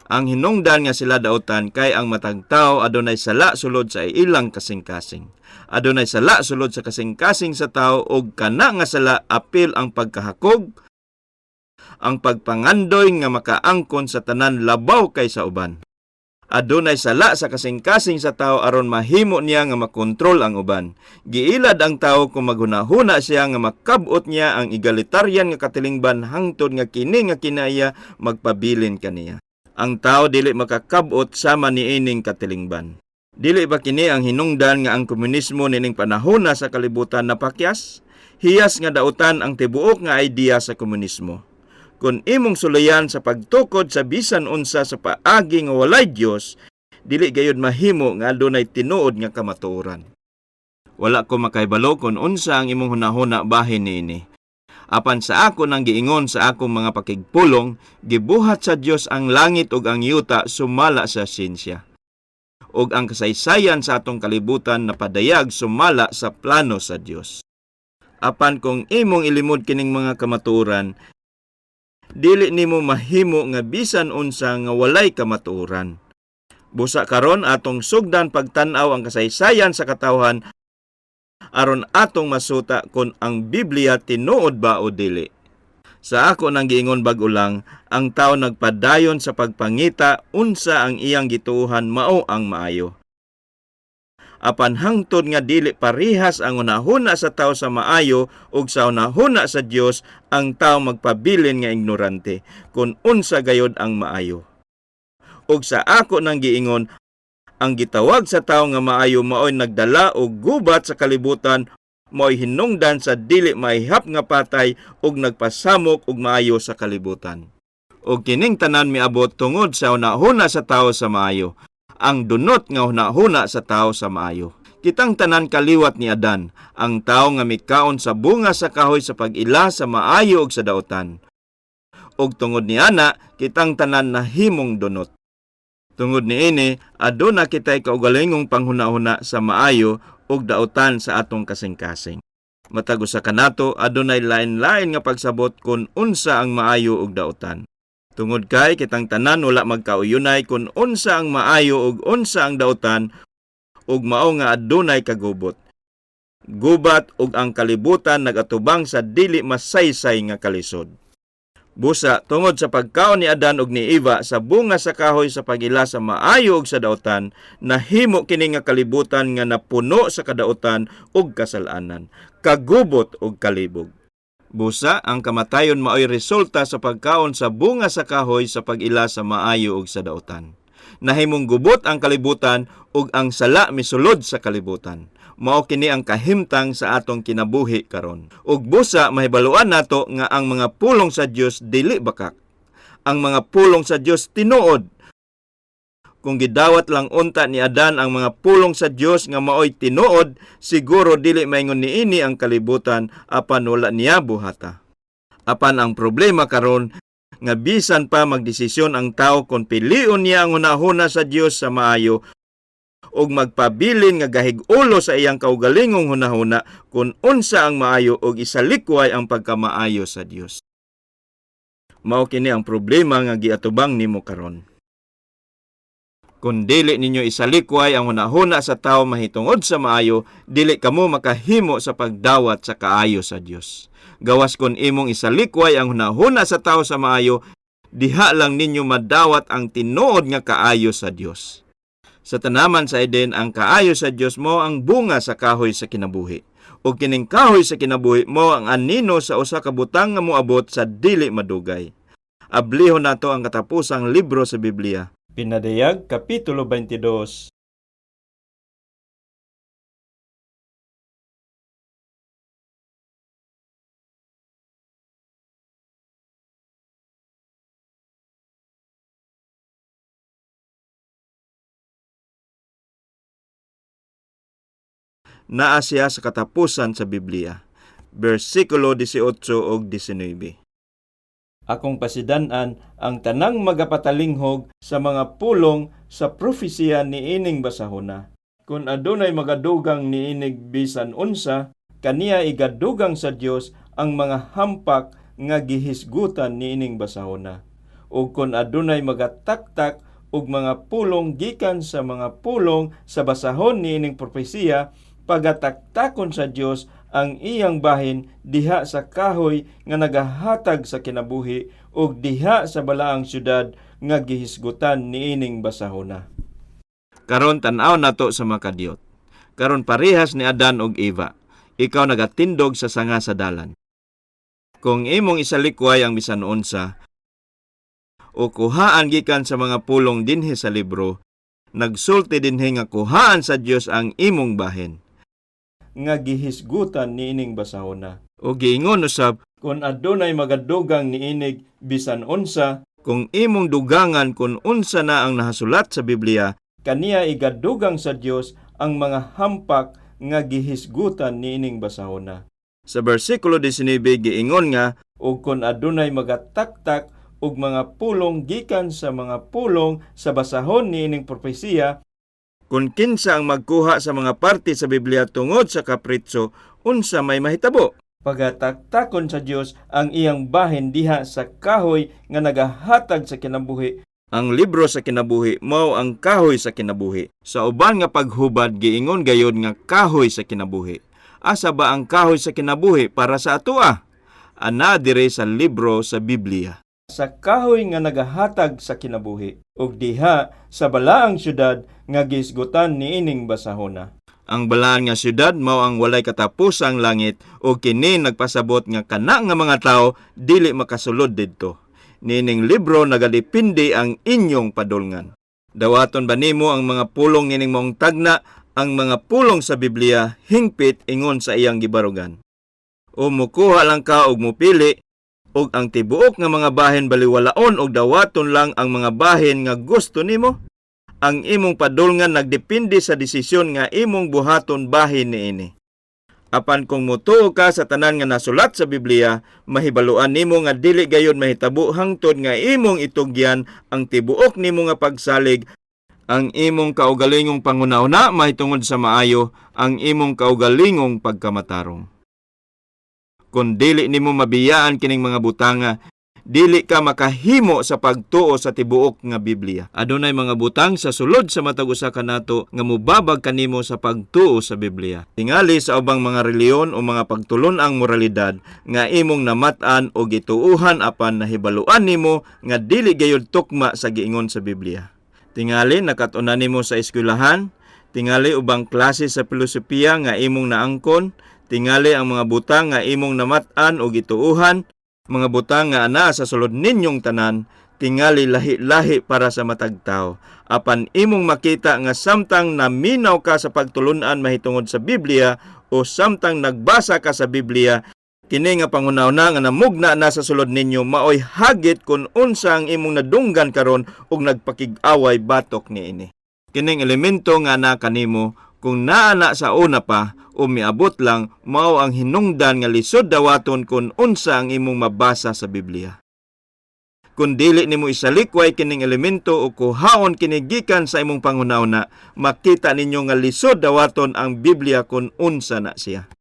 Ang hinungdan nga sila daotan kay ang matag tawo adunay sala sulod sa ilang kasing-kasing. Adunay sala sulod sa kasing-kasing sa tawo ug kana nga sala apil ang pagkahakog, ang pagpangandoy nga makaangkon sa tanan labaw kaysa uban. Adunay sala sa kasing-kasing sa tao aron mahimo niya nga makontrol ang uban. Giilad ang tao kung maghunahuna siya nga makab-ot niya ang egalitarian nga katilingban hangtod nga kini nga kinaiya magpabilin kaniya. Ang tao dili makakab-ot sama niining katilingban. Dili ba kini ang hinungdan nga ang komunismo nining panahona sa kalibutan napakyas? Hiyas nga dautan ang tibuok nga idea sa komunismo. Kung imong sulayan sa pagtukod sa bisan unsa sa paagi nga walay Dios, dili gayud mahimo nga adunay tinuod nga kamatuoran. Wala ko makahibalo kung unsa ang imong hunahuna bahin niini. Apan sa ako nang giingon sa akong mga pakigpulong, gibuhat sa Dios ang langit ug ang yuta sumala sa siyensya. Ug ang kasaysayan sa atong kalibutan napadayag sumala sa plano sa Dios. Apan kung imong ilimod kining mga kamatuoran, dili nimo mahimo nga bisan unsa nga walay kamatuoran. Busa karon atong sugdan pagtan-aw ang kasaysayan sa katawhan aron atong masuta kung ang Biblia tinuod ba o dili. Sa ako nang giingon bag-o lang, ang tao nagpadayon sa pagpangita unsa ang iyang gituohan mao ang maayo. Apan hangtod nga dili parihas ang hunahuna sa tao sa maayo ug sa hunahuna sa Dios, ang tao magpabilin nga ignorante kung unsa gayod ang maayo. Ug sa ako nang giingon, ang gitawag sa tao nga maayo maoy nagdala og gubat sa kalibutan, maoy hinungdan sa dili mahihap nga patay ug nagpasamok og maayo sa kalibutan. Ug kining tanan miabot tungod sa hunahuna sa tao sa maayo, ang dunot nga hunahuna sa tao sa maayo. Kitang tanan kaliwat ni Adan, ang tao nga mikaon sa bunga sa kahoy sa pag-ila sa maayo ug sa daotan. Ug tungod niana, kitang tanan nahimong dunot. Tungod niini, aduna kitay kaugalingong panghunahuna sa maayo ug daotan sa atong kasing-kasing. Matag usa kanato adunay lain-lain nga pagsabot kon unsa ang maayo ug daotan. Tungod kay kitang tanan wala magkauyunay kon unsa ang maayo ug unsa ang daotan ug mao nga adunay kagubot. Gubat ug ang kalibutan nagatubang sa dili masaysay nga kalisod. Busa, tungod sa pagkaon ni Adan ug ni Eva sa bunga sa kahoy sa pagila sa maayo ug sa daotan, nahimo kini nga kalibutan nga napuno sa kadaotan ug kasalanan, kagubot ug kalibog. Busa, ang kamatayon maoy resulta sa pagkaon sa bunga sa kahoy sa pag-ila sa maayo ug sa daotan. Nahimong gubot ang kalibutan ug ang sala misulod sa kalibutan. Mao kini ang kahimtang sa atong kinabuhi karon. Ug busa mahibaluan nato nga ang mga pulong sa Dios dili bakak. Ang mga pulong sa Dios tinuod. Kung gidawat lang unta ni Adan ang mga pulong sa Dios nga maoy tinuod, siguro dili maingon niini ang kalibutan apan wala niya buhata. Apan ang problema karon nga bisan pa magdesisyon ang tao kung pilion niya ang hunahuna sa Dios sa maayo ug magpabilin nga gahig-ulo sa iyang kaugalingong hunahuna kung unsa ang maayo ug isalikway ang pagkamaayo sa Dios. Mao kini ang problema nga giatubang nimo karon. Kung dili ninyo isalikway ang hunahuna sa tawo mahitungod sa maayo, dili kamo makahimo sa pagdawat sa kaayo sa Dios. Gawas kon imong isalikway ang hunahuna sa tawo sa maayo, diha lang ninyo madawat ang tinuod nga kaayo sa Dios. Sa tanaman sa Eden, ang kaayo sa Dios mo ang bunga sa kahoy sa kinabuhi. O kining kahoy sa kinabuhi mo ang anino sa usa ka butang nga moabot sa dili madugay. Ablihon nato ang katapusang libro sa Biblia. Pinadayag, Kapitulo 22. Naa siya sa katapusan sa Biblia. Bersikulo 18 ug 19. Akong pasidan-an ang tanang magapatalinghog sa mga pulong sa propesiya niining basahona. Kung adunay magadugang niinig bisan unsa, kaniya igadugang sa Dios ang mga hampak nga gihisgutan niining basahona. Ug kung adunay magataktak og mga pulong gikan sa mga pulong sa basahon niining propesiya, pagataktakon sa Dios ang iyang bahin diha sa kahoy nga nagahatag sa kinabuhi ug diha sa balaang syudad nga gihisgutan niining basahona. Karon tan-aw nato sa makadiyot. Karon parehas ni Adan ug Eva. Ikaw nagatindog sa sanga sa dalan. Kung imong isalikway ang bisan unsa o kuhaan gikan sa mga pulong dinhi sa libro, nagsulti dinhi nga kuhaan sa Dios ang imong bahin nga gihisgutan niining basahona. O giingon usab, kung adunay magadugang niinig bisan unsa, kung imong dugangan kung unsa na ang nahasulat sa Biblia, kaniya igadugang sa Dios ang mga hampak nga gihisgutan niining basahona. Sa bersikulo 19 giingon nga, ug kung adunay magataktak og mga pulong gikan sa mga pulong sa basahon niining propesiya, kung kinsa ang magkuha sa mga parte sa Biblia tungod sa kapritso, unsa may mahitabo? Pagataktakon sa Dios ang iyang bahin diha sa kahoy nga nagahatag sa kinabuhi. Ang libro sa kinabuhi mao ang kahoy sa kinabuhi. Sa uban nga paghubad giingon gayod nga kahoy sa kinabuhi. Asa ba ang kahoy sa kinabuhi para sa atoa? Ana dire sa libro sa Biblia. Sa kahoy nga nagahatag sa kinabuhi ug diha sa balaang syudad nga gihisgutan niining basahona. Ang balaan nga syudad mao ang walay katapusang langit ug kini nagpasabot nga kana nga mga tawo dili makasulod didto. Niining libro nagadepende ang inyong padulngan. Dawaton ba nimo ang mga pulong nining maong tagna, ang mga pulong sa Biblia hingpit ingon sa iyang gibarugan? O mukuha lang ka og mupili og ang tibuok nga mga bahin baliwalaon og dawaton lang ang mga bahin nga gusto nimo? Ang imong padulngan nagdepende sa desisyon nga imong buhaton bahin niini. Apan kung motuo ka sa tanan nga nasulat sa Biblia, mahibaluan nimo nga dili gayon mahitabo hangtod nga imong itugyan ang tibuok nimo nga pagsalig, ang imong kaugalingong panghuna-huna mahitungod sa maayo, ang imong kaugalingong pagkamatarong. Kung dili nimo mabiyaan kining mga butanga, dili ka makahimo sa pagtuo sa tibuok nga Biblia. Adunay mga butang sa sulod sa matag usa kanato nga mobabag kanimo sa pagtuo sa Biblia. Tingali sa ubang mga relihiyon o mga pagtulon-ang moralidad nga imong namat-an o gituuhan apan nahibaluan nimo nga dili gayud tukma sa giingon sa Biblia. Tingali nakat-unan nimo sa eskwelahan, tingali ubang klase sa filosofiya nga imong naangkon, tingali ang mga butang nga imong namat-an o gituuhan, mga butang nga anaa sa sulod ninyong tanan, tingali lahi-lahi para sa matag tawo. Apan imong makita nga samtang naminaw ka sa pagtulunan mahitungod sa Biblia o samtang nagbasa ka sa Biblia, kini nga panghuna-huna nga namugna na sa sulod ninyo maoy hagit kung unsa ang imong nadunggan karon ug nagpakig-away batok niini. Kining elemento nga naa kanimo, kung naa na sa una pa o miabot lang, mao ang hinungdan nga lisod dawaton kung unsa ang imong mabasa sa Biblia. Kung dili nimo isalikway kining elemento o kuhaon kini gikan sa imong panghuna-huna, makita ninyo nga lisod dawaton ang Biblia kung unsa na siya.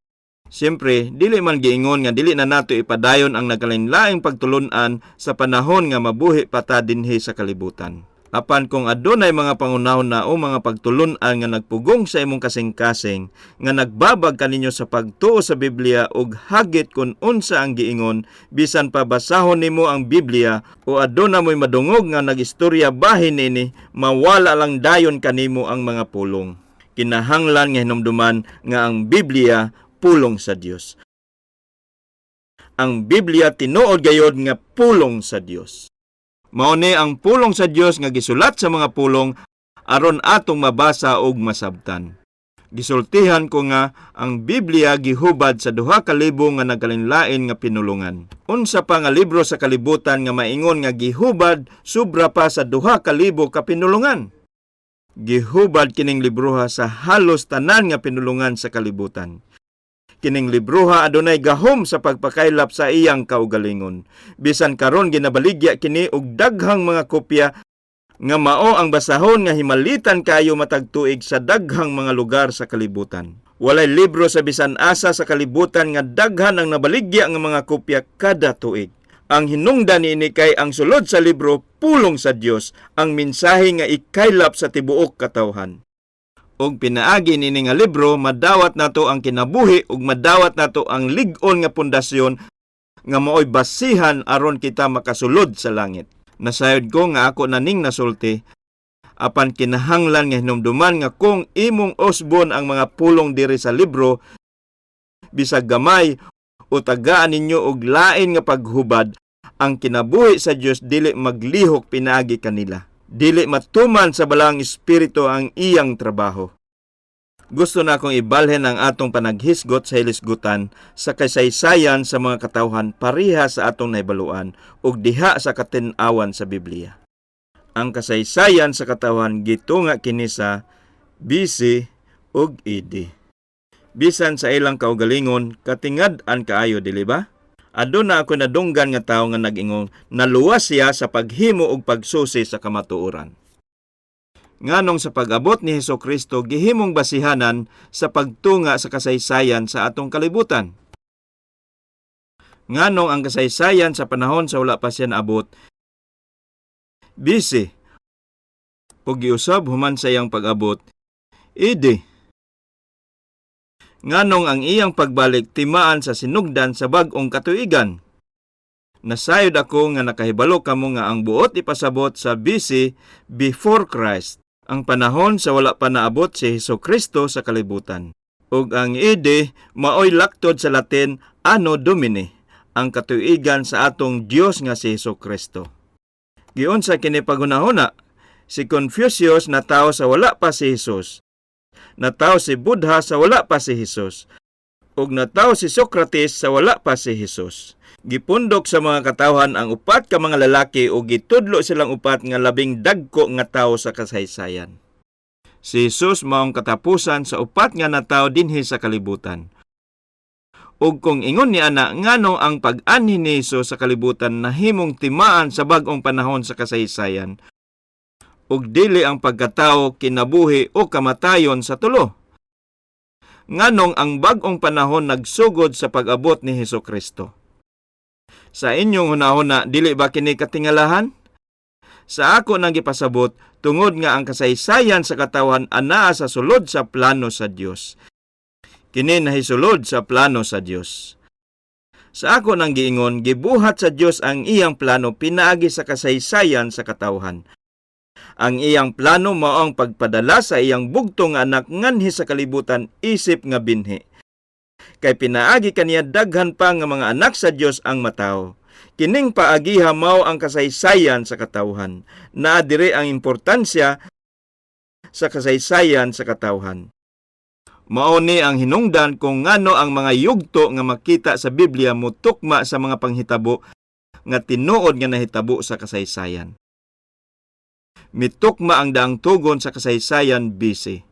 Siyempre, dili man giingon nga dili na nato ipadayon ang nagkalain-laing pagtulunan sa panahon nga mabuhi pa ta dinhi sa kalibutan. Apan kung adunay mga panghuna-huna o mga pagtulunan nga nagpugong sa imong kasing-kasing nga nagbabag kaninyo sa pagtuo sa Biblia ug hagit kung unsa ang giingon, bisan pa basahon nimo ang Biblia o aduna mo'y madungog nga nagistorya bahin nini, mawala lang dayon kanimo ang mga pulong. Kinahanglan nga hinumduman nga ang Biblia pulong sa Dios. Ang Biblia tinuod gayod nga pulong sa Dios. Mao ni ang pulong sa Dios nga gisulat sa mga pulong aron atong mabasa ug masabtan. Gisultihan ko nga ang Biblia gihubad sa 2,000 nga nagkalain-lain nga pinulungan. Unsa pa nga libro sa kalibutan nga maingon nga gihubad sobra pa sa 2,000 ka pinulungan? Gihubad kining libroha sa halos tanan nga pinulungan sa kalibutan. Kining libroha adunay gahom sa pagpakaylap sa iyang kaugalingon. Bisan karon ginabaligya kini og daghang mga kopya nga mao ang basahon nga himalitan kaayo matag tuig sa daghang mga lugar sa kalibutan. Walay libro sa bisan asa sa kalibutan nga daghan ang nabaligya nga mga kopya kada tuig. Ang hinungdan niini kay ang sulod sa libro pulong sa Dios, ang mensahe nga ikaylap sa tibuok katawhan. Ug pinaagi niini nga libro, madawat nato ang kinabuhi ug madawat nato ang lig-on nga pundasyon nga maoy basihan aron kita makasulod sa langit. Nasayod ko nga ako na ning nasulti, apan kinahanglan nga hinumduman nga kung imong usbon ang mga pulong diri sa libro, bisag gamay o tagaan ninyo og lain nga paghubad, ang kinabuhi sa Dios dili maglihok pinaagi kanila. Dili matuman sa Balaang Espiritu ang iyang trabaho. Gusto na akong ibalhin ang atong panaghisgot sa hilisgutan sa kasaysayan sa mga katawhan pareha sa atong nahibaluan ug diha sa katin-awan sa Biblia. Ang kasaysayan sa katawhan gitunga kini sa BC ug AD. Bisan sa ilang kaugalingon, katingad-an kaayo, dili ba? Aduna ako nadunggan nga tawo nga nag-ingong naluwas siya sa paghimo og pagsusi sa kamatuoran. Nganong sa pag-abot ni Hesus Kristo gihimong basihanan sa pagtunga sa kasaysayan sa atong kalibutan? Nganong ang kasaysayan sa panahon sa wala pa siya naabot, BC, ug giusab human sa iyang pag-abot, AD? Nganong ang iyang pagbalik timaan sa sinugdan sa bag-ong katuigan? Nasayod ako nga nakahibalo kamo nga ang buot ipasabot sa BC, before Christ, ang panahon sa wala pa naabot si Hesus Kristo sa kalibutan. Ug ang AD maoy laktod sa Latin Anno Domini, ang katuigan sa atong Dios nga si Hesus Kristo. Giunsa kini paghunahuna? Si Confucius natawo sa wala pa si Jesus. Natawo si Buddha sa wala pa si Jesus. Ug natawo si Socrates sa wala pa si Jesus. Gipundok sa mga katawhan ang upat ka mga lalaki ug gitudlo silang upat nga labing dagko nga tawo sa kasaysayan. Si Jesus maong katapusan sa upat nga natawo dinhi sa kalibutan. Ug kung ingon ni ana, ngano ang pag-anhi ni Jesus sa kalibutan nahimong timaan sa bag-ong panahon sa kasaysayan ug dili ang pagkatao, kinabuhi o kamatayon sa tulo? nganong ang bag-ong panahon nagsugod sa pag-abot ni Hesukristo. Sa inyong hunahuna, dili ba kini katingalahan? Sa ako nang gipasabot, tungod nga ang kasaysayan sa katawhan anaa sa sulod sa plano sa Dios. Kini nahisulod sa plano sa Dios. Sa ako nang giingon, gibuhat sa Dios ang iyang plano pinaagi sa kasaysayan sa katawhan. Ang iyang plano mao ang pagpadala sa iyang bugtong anak nganhi sa kalibutan isip nga binhi. Kay pinaagi kaniya daghan pa nga mga anak sa Dios ang matawo. Kining paagiha mao ang kasaysayan sa katawhan. Naa diri ang importansya sa kasaysayan sa katawhan. Mao ni ang hinungdan kung ngano ang mga yugto nga makita sa Biblia motukma sa mga panghitabo nga tinuod nga nahitabo sa kasaysayan. Mitukma ang daang tugon sa kasaysayan BC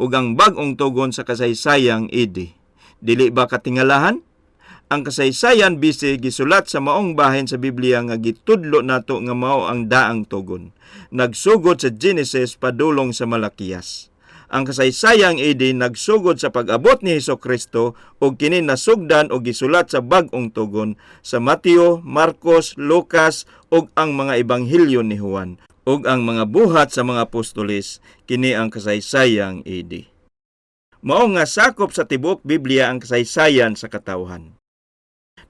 ug ang bag-ong tugon sa kasaysayang AD. Dili ba katingalahan? Ang kasaysayan BC gisulat sa maong bahin sa Biblia nga gitudlo nato nga mao ang daang tugon. Nagsugod sa Genesis padulong sa Malakias. Ang kasaysayang AD nagsugod sa pag-abot ni Hesukristo ug kini nasugdan og gisulat sa bag-ong tugon sa Mateo, Marcos, Lucas ug ang mga ebanghelyo ni Juan ug ang mga buhat sa mga apostoles. Kini ang kasaysayang AD. Mao nga sakop sa tibuok Biblia ang kasaysayan sa katawhan.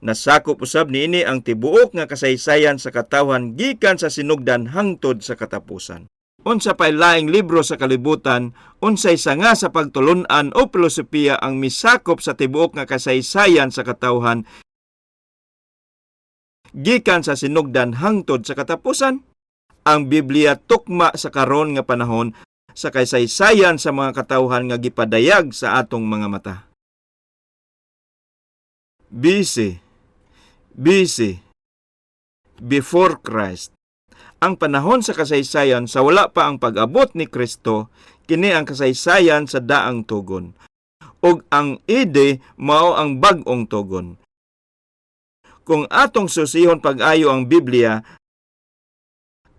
Nasakop usab niini ang tibuok nga kasaysayan sa katawhan gikan sa sinugdan hangtod sa katapusan. Unsa pay laing libro sa kalibutan, unsay sanga sa pagtulun-an o pilosopiya ang misakop sa tibuok nga kasaysayan sa katawhan gikan sa sinugdan hangtod sa katapusan? Ang Biblia tukma sa karon nga panahon sa kasaysayan sa mga katawhan nga gipadayag sa atong mga mata. BC, BC, before Christ. Ang panahon sa kasaysayan sa wala pa ang pag-abot ni Kristo, kini ang kasaysayan sa daang tugon. Ug ang AD mao ang bag-ong tugon. Kung atong susihon pag-ayo ang Biblia,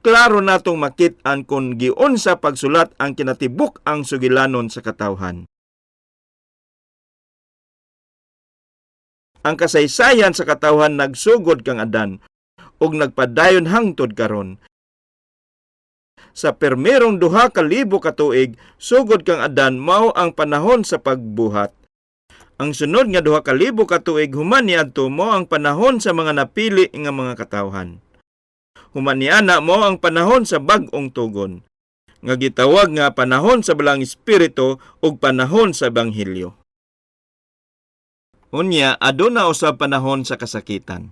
klaro natong makit-an kung giunsa pagsulat ang kinatibuk-ang sugilanon sa katawhan. Ang kasaysayan sa katawhan nagsugod kang Adan ug nagpadayon hangtod karon. Sa permerong 2,000 ka tuig, sugod kang Adan mao ang panahon sa pagbuhat. Ang sunod nga 2,000 ka tuig human niadto mao ang panahon sa mga napili nga mga katawhan. Human niana mao ang panahon sa bag-ong tugon, nga gitawag nga panahon sa Balaang Espiritu ug panahon sa Ebanghelyo. Unya, aduna usab panahon sa kasakitan.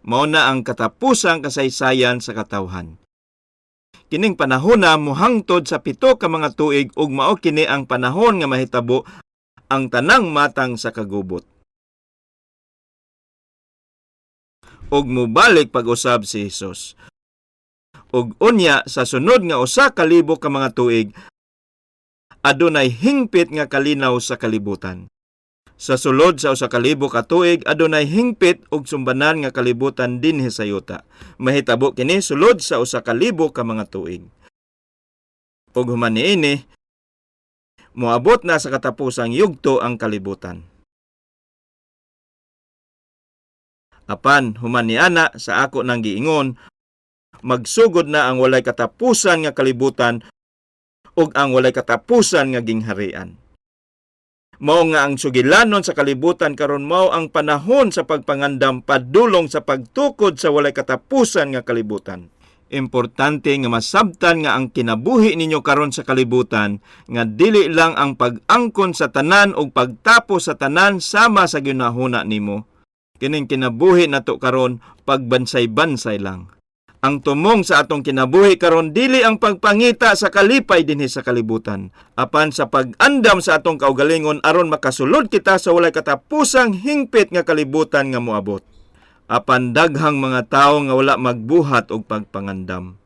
Mao na ang katapusang kasaysayan sa katawhan. Kining panahona mohangtod sa 7 ka mga tuig ug mao kini ang panahon nga mahitabo ang tanang matang sa kagubot. Ug mobalik pag-usab si Hesus. Ug unya sa sunod nga 1,000 ka mga tuig, adunay hingpit nga kalinaw sa kalibutan. Sa sulod sa 1,000 ka tuig, adunay hingpit ug sumbanan nga kalibutan dinhi sa yuta. Mahitabo kini sulod sa 1,000 ka mga tuig. Ug human niini, moabot na sa katapusang yugto ang kalibutan. Apan human niana sa ako nang giingon, magsugod na ang walay katapusan nga kalibutan ug ang walay katapusan nga gingharian. Mao nga ang sugilanon sa kalibutan karon mao ang panahon sa pagpangandam padulong sa pagtukod sa walay katapusan nga kalibutan. Importante nga masabtan nga ang kinabuhi ninyo karon sa kalibutan nga dili lang ang pag-angkon sa tanan ug pagtapos sa tanan sama sa ginahuna nimo. Kining kinabuhi nato karon pagbansay-bansay lang. Ang tumong sa atong kinabuhi karon dili ang pagpangita sa kalipay dinhi sa kalibutan, apan sa pag-andam sa atong kaugalingon aron makasulod kita sa walay katapusang hingpit nga kalibutan nga moabot. Apan daghang mga tawo nga wala magbuhat og pagpangandam.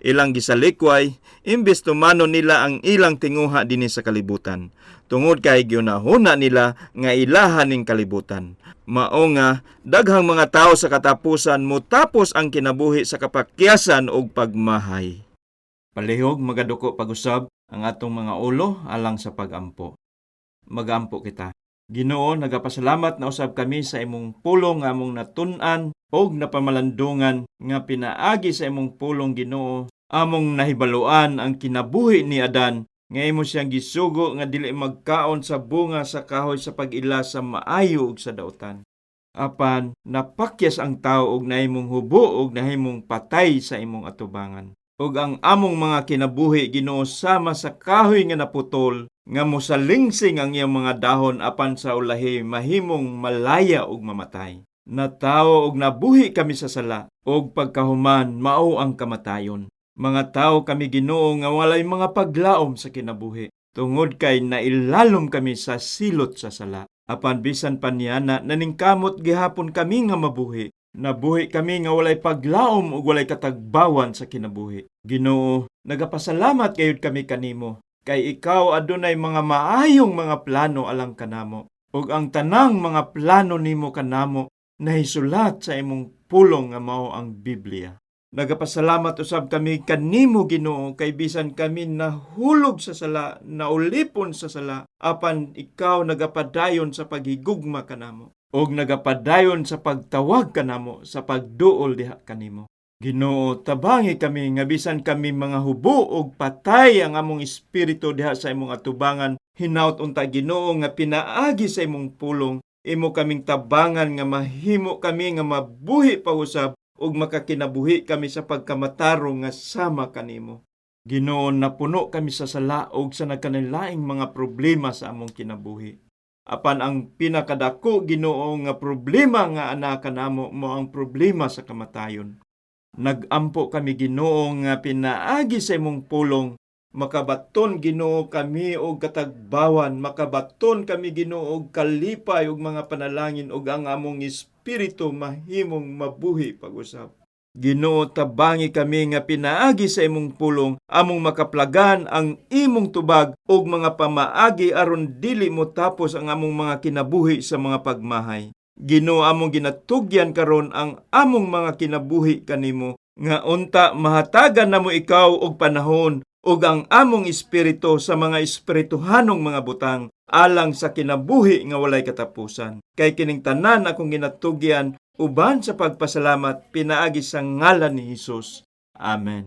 Ilang gisalikway, imbes tumanon nila ang ilang tinguha dinhi sa kalibutan, tungod kay giunahuna nila nga ilahan ning kalibutan. Mao nga daghang mga tawo sa katapusan motapos ang kinabuhi sa kapakyasan ug pagmahay. Palihog magaduko pag-usab ang atong mga ulo alang sa pag-ampo. Magampo kita. Ginoo, nagapasalamat na usab kami sa imong pulong nga among natun-an og napamalandungan nga pinaagi sa imong pulong, Ginoo, among nahibaluan ang kinabuhi ni Adan nga imo siyang gisugo nga dili magkaon sa bunga sa kahoy sa pag-ila sa maayo ug sa dautan. Apan napakyas ang tao og nahimong hubo og nahimong patay sa imong atubangan. Ug ang among mga kinabuhi, Ginoo, sama sa kahoy nga naputol nga mosalingsing ang iyang mga dahon apan sa ulahi mahimong malaya ug mamatay. Natawo og nabuhi kami sa sala ug pagkahuman mao ang kamatayon. Mga tawo kami, Ginoo, nga walay mga paglaom sa kinabuhi tungod kay nailalom kami sa silot sa sala. Apan bisan pa niana, naningkamot gihapon kami nga mabuhi. Nabuhi kami nga walay paglaom ug walay katagbawan sa kinabuhi. Ginoo, nagapasalamat gayud kami kanimo kay ikaw adunay mga maayong mga plano alang kanamo. Ug ang tanang mga plano nimo kanamo nahisulat sa imong pulong nga mao ang Biblia. Nagapasalamat usab kami kanimo, Ginoo, kay bisan kami nahulog sa sala, naulipon sa sala, apan ikaw nagapadayon sa paghigugma kanamo ug nagapadayon sa pagtawag kanamo sa pagduol diha kanimo. Ginoo, tabangi kami nga bisan kami mga hubo ug patay ang among espiritu diha sa imong atubangan, hinaut unta, Ginoo, nga pinaagi sa imong pulong, imo kaming tabangan nga mahimo kami nga mabuhi pa usab ug makakinabuhi kami sa pagkamatarong nga sama kanimo. Ginoo, napuno kami sa sala ug sa nagkanilaing mga problema sa among kinabuhi. Apan ang pinakadako, Ginoo, nga problema nga ana kanamo mao ang problema sa kamatayon. Nagampo kami, Ginoo, nga pinaagi sa imong pulong makabaton, Ginoo, kami og katagbawan, makabaton kami, Ginoo, og kalipay ug mga panalangin ug ang among espiritu mahimong mabuhi pag-usab. Ginoo, tabangi kami nga pinaagi sa imong pulong among makaplagan ang imong tubag ug mga pamaagi aron dili mo tapos ang among mga kinabuhi sa mga pagmahay. Ginoo, among ginatugyan karon ang among mga kinabuhi kanimo nga unta mahatagan namo ikaw og panahon ug ang among espiritu sa mga espirituhanong mga butang alang sa kinabuhi nga walay katapusan. Kay kining tanan akong ginatugyan uban sa pagpasalamat pinaagi sa ngalan ni Hesus. Amen.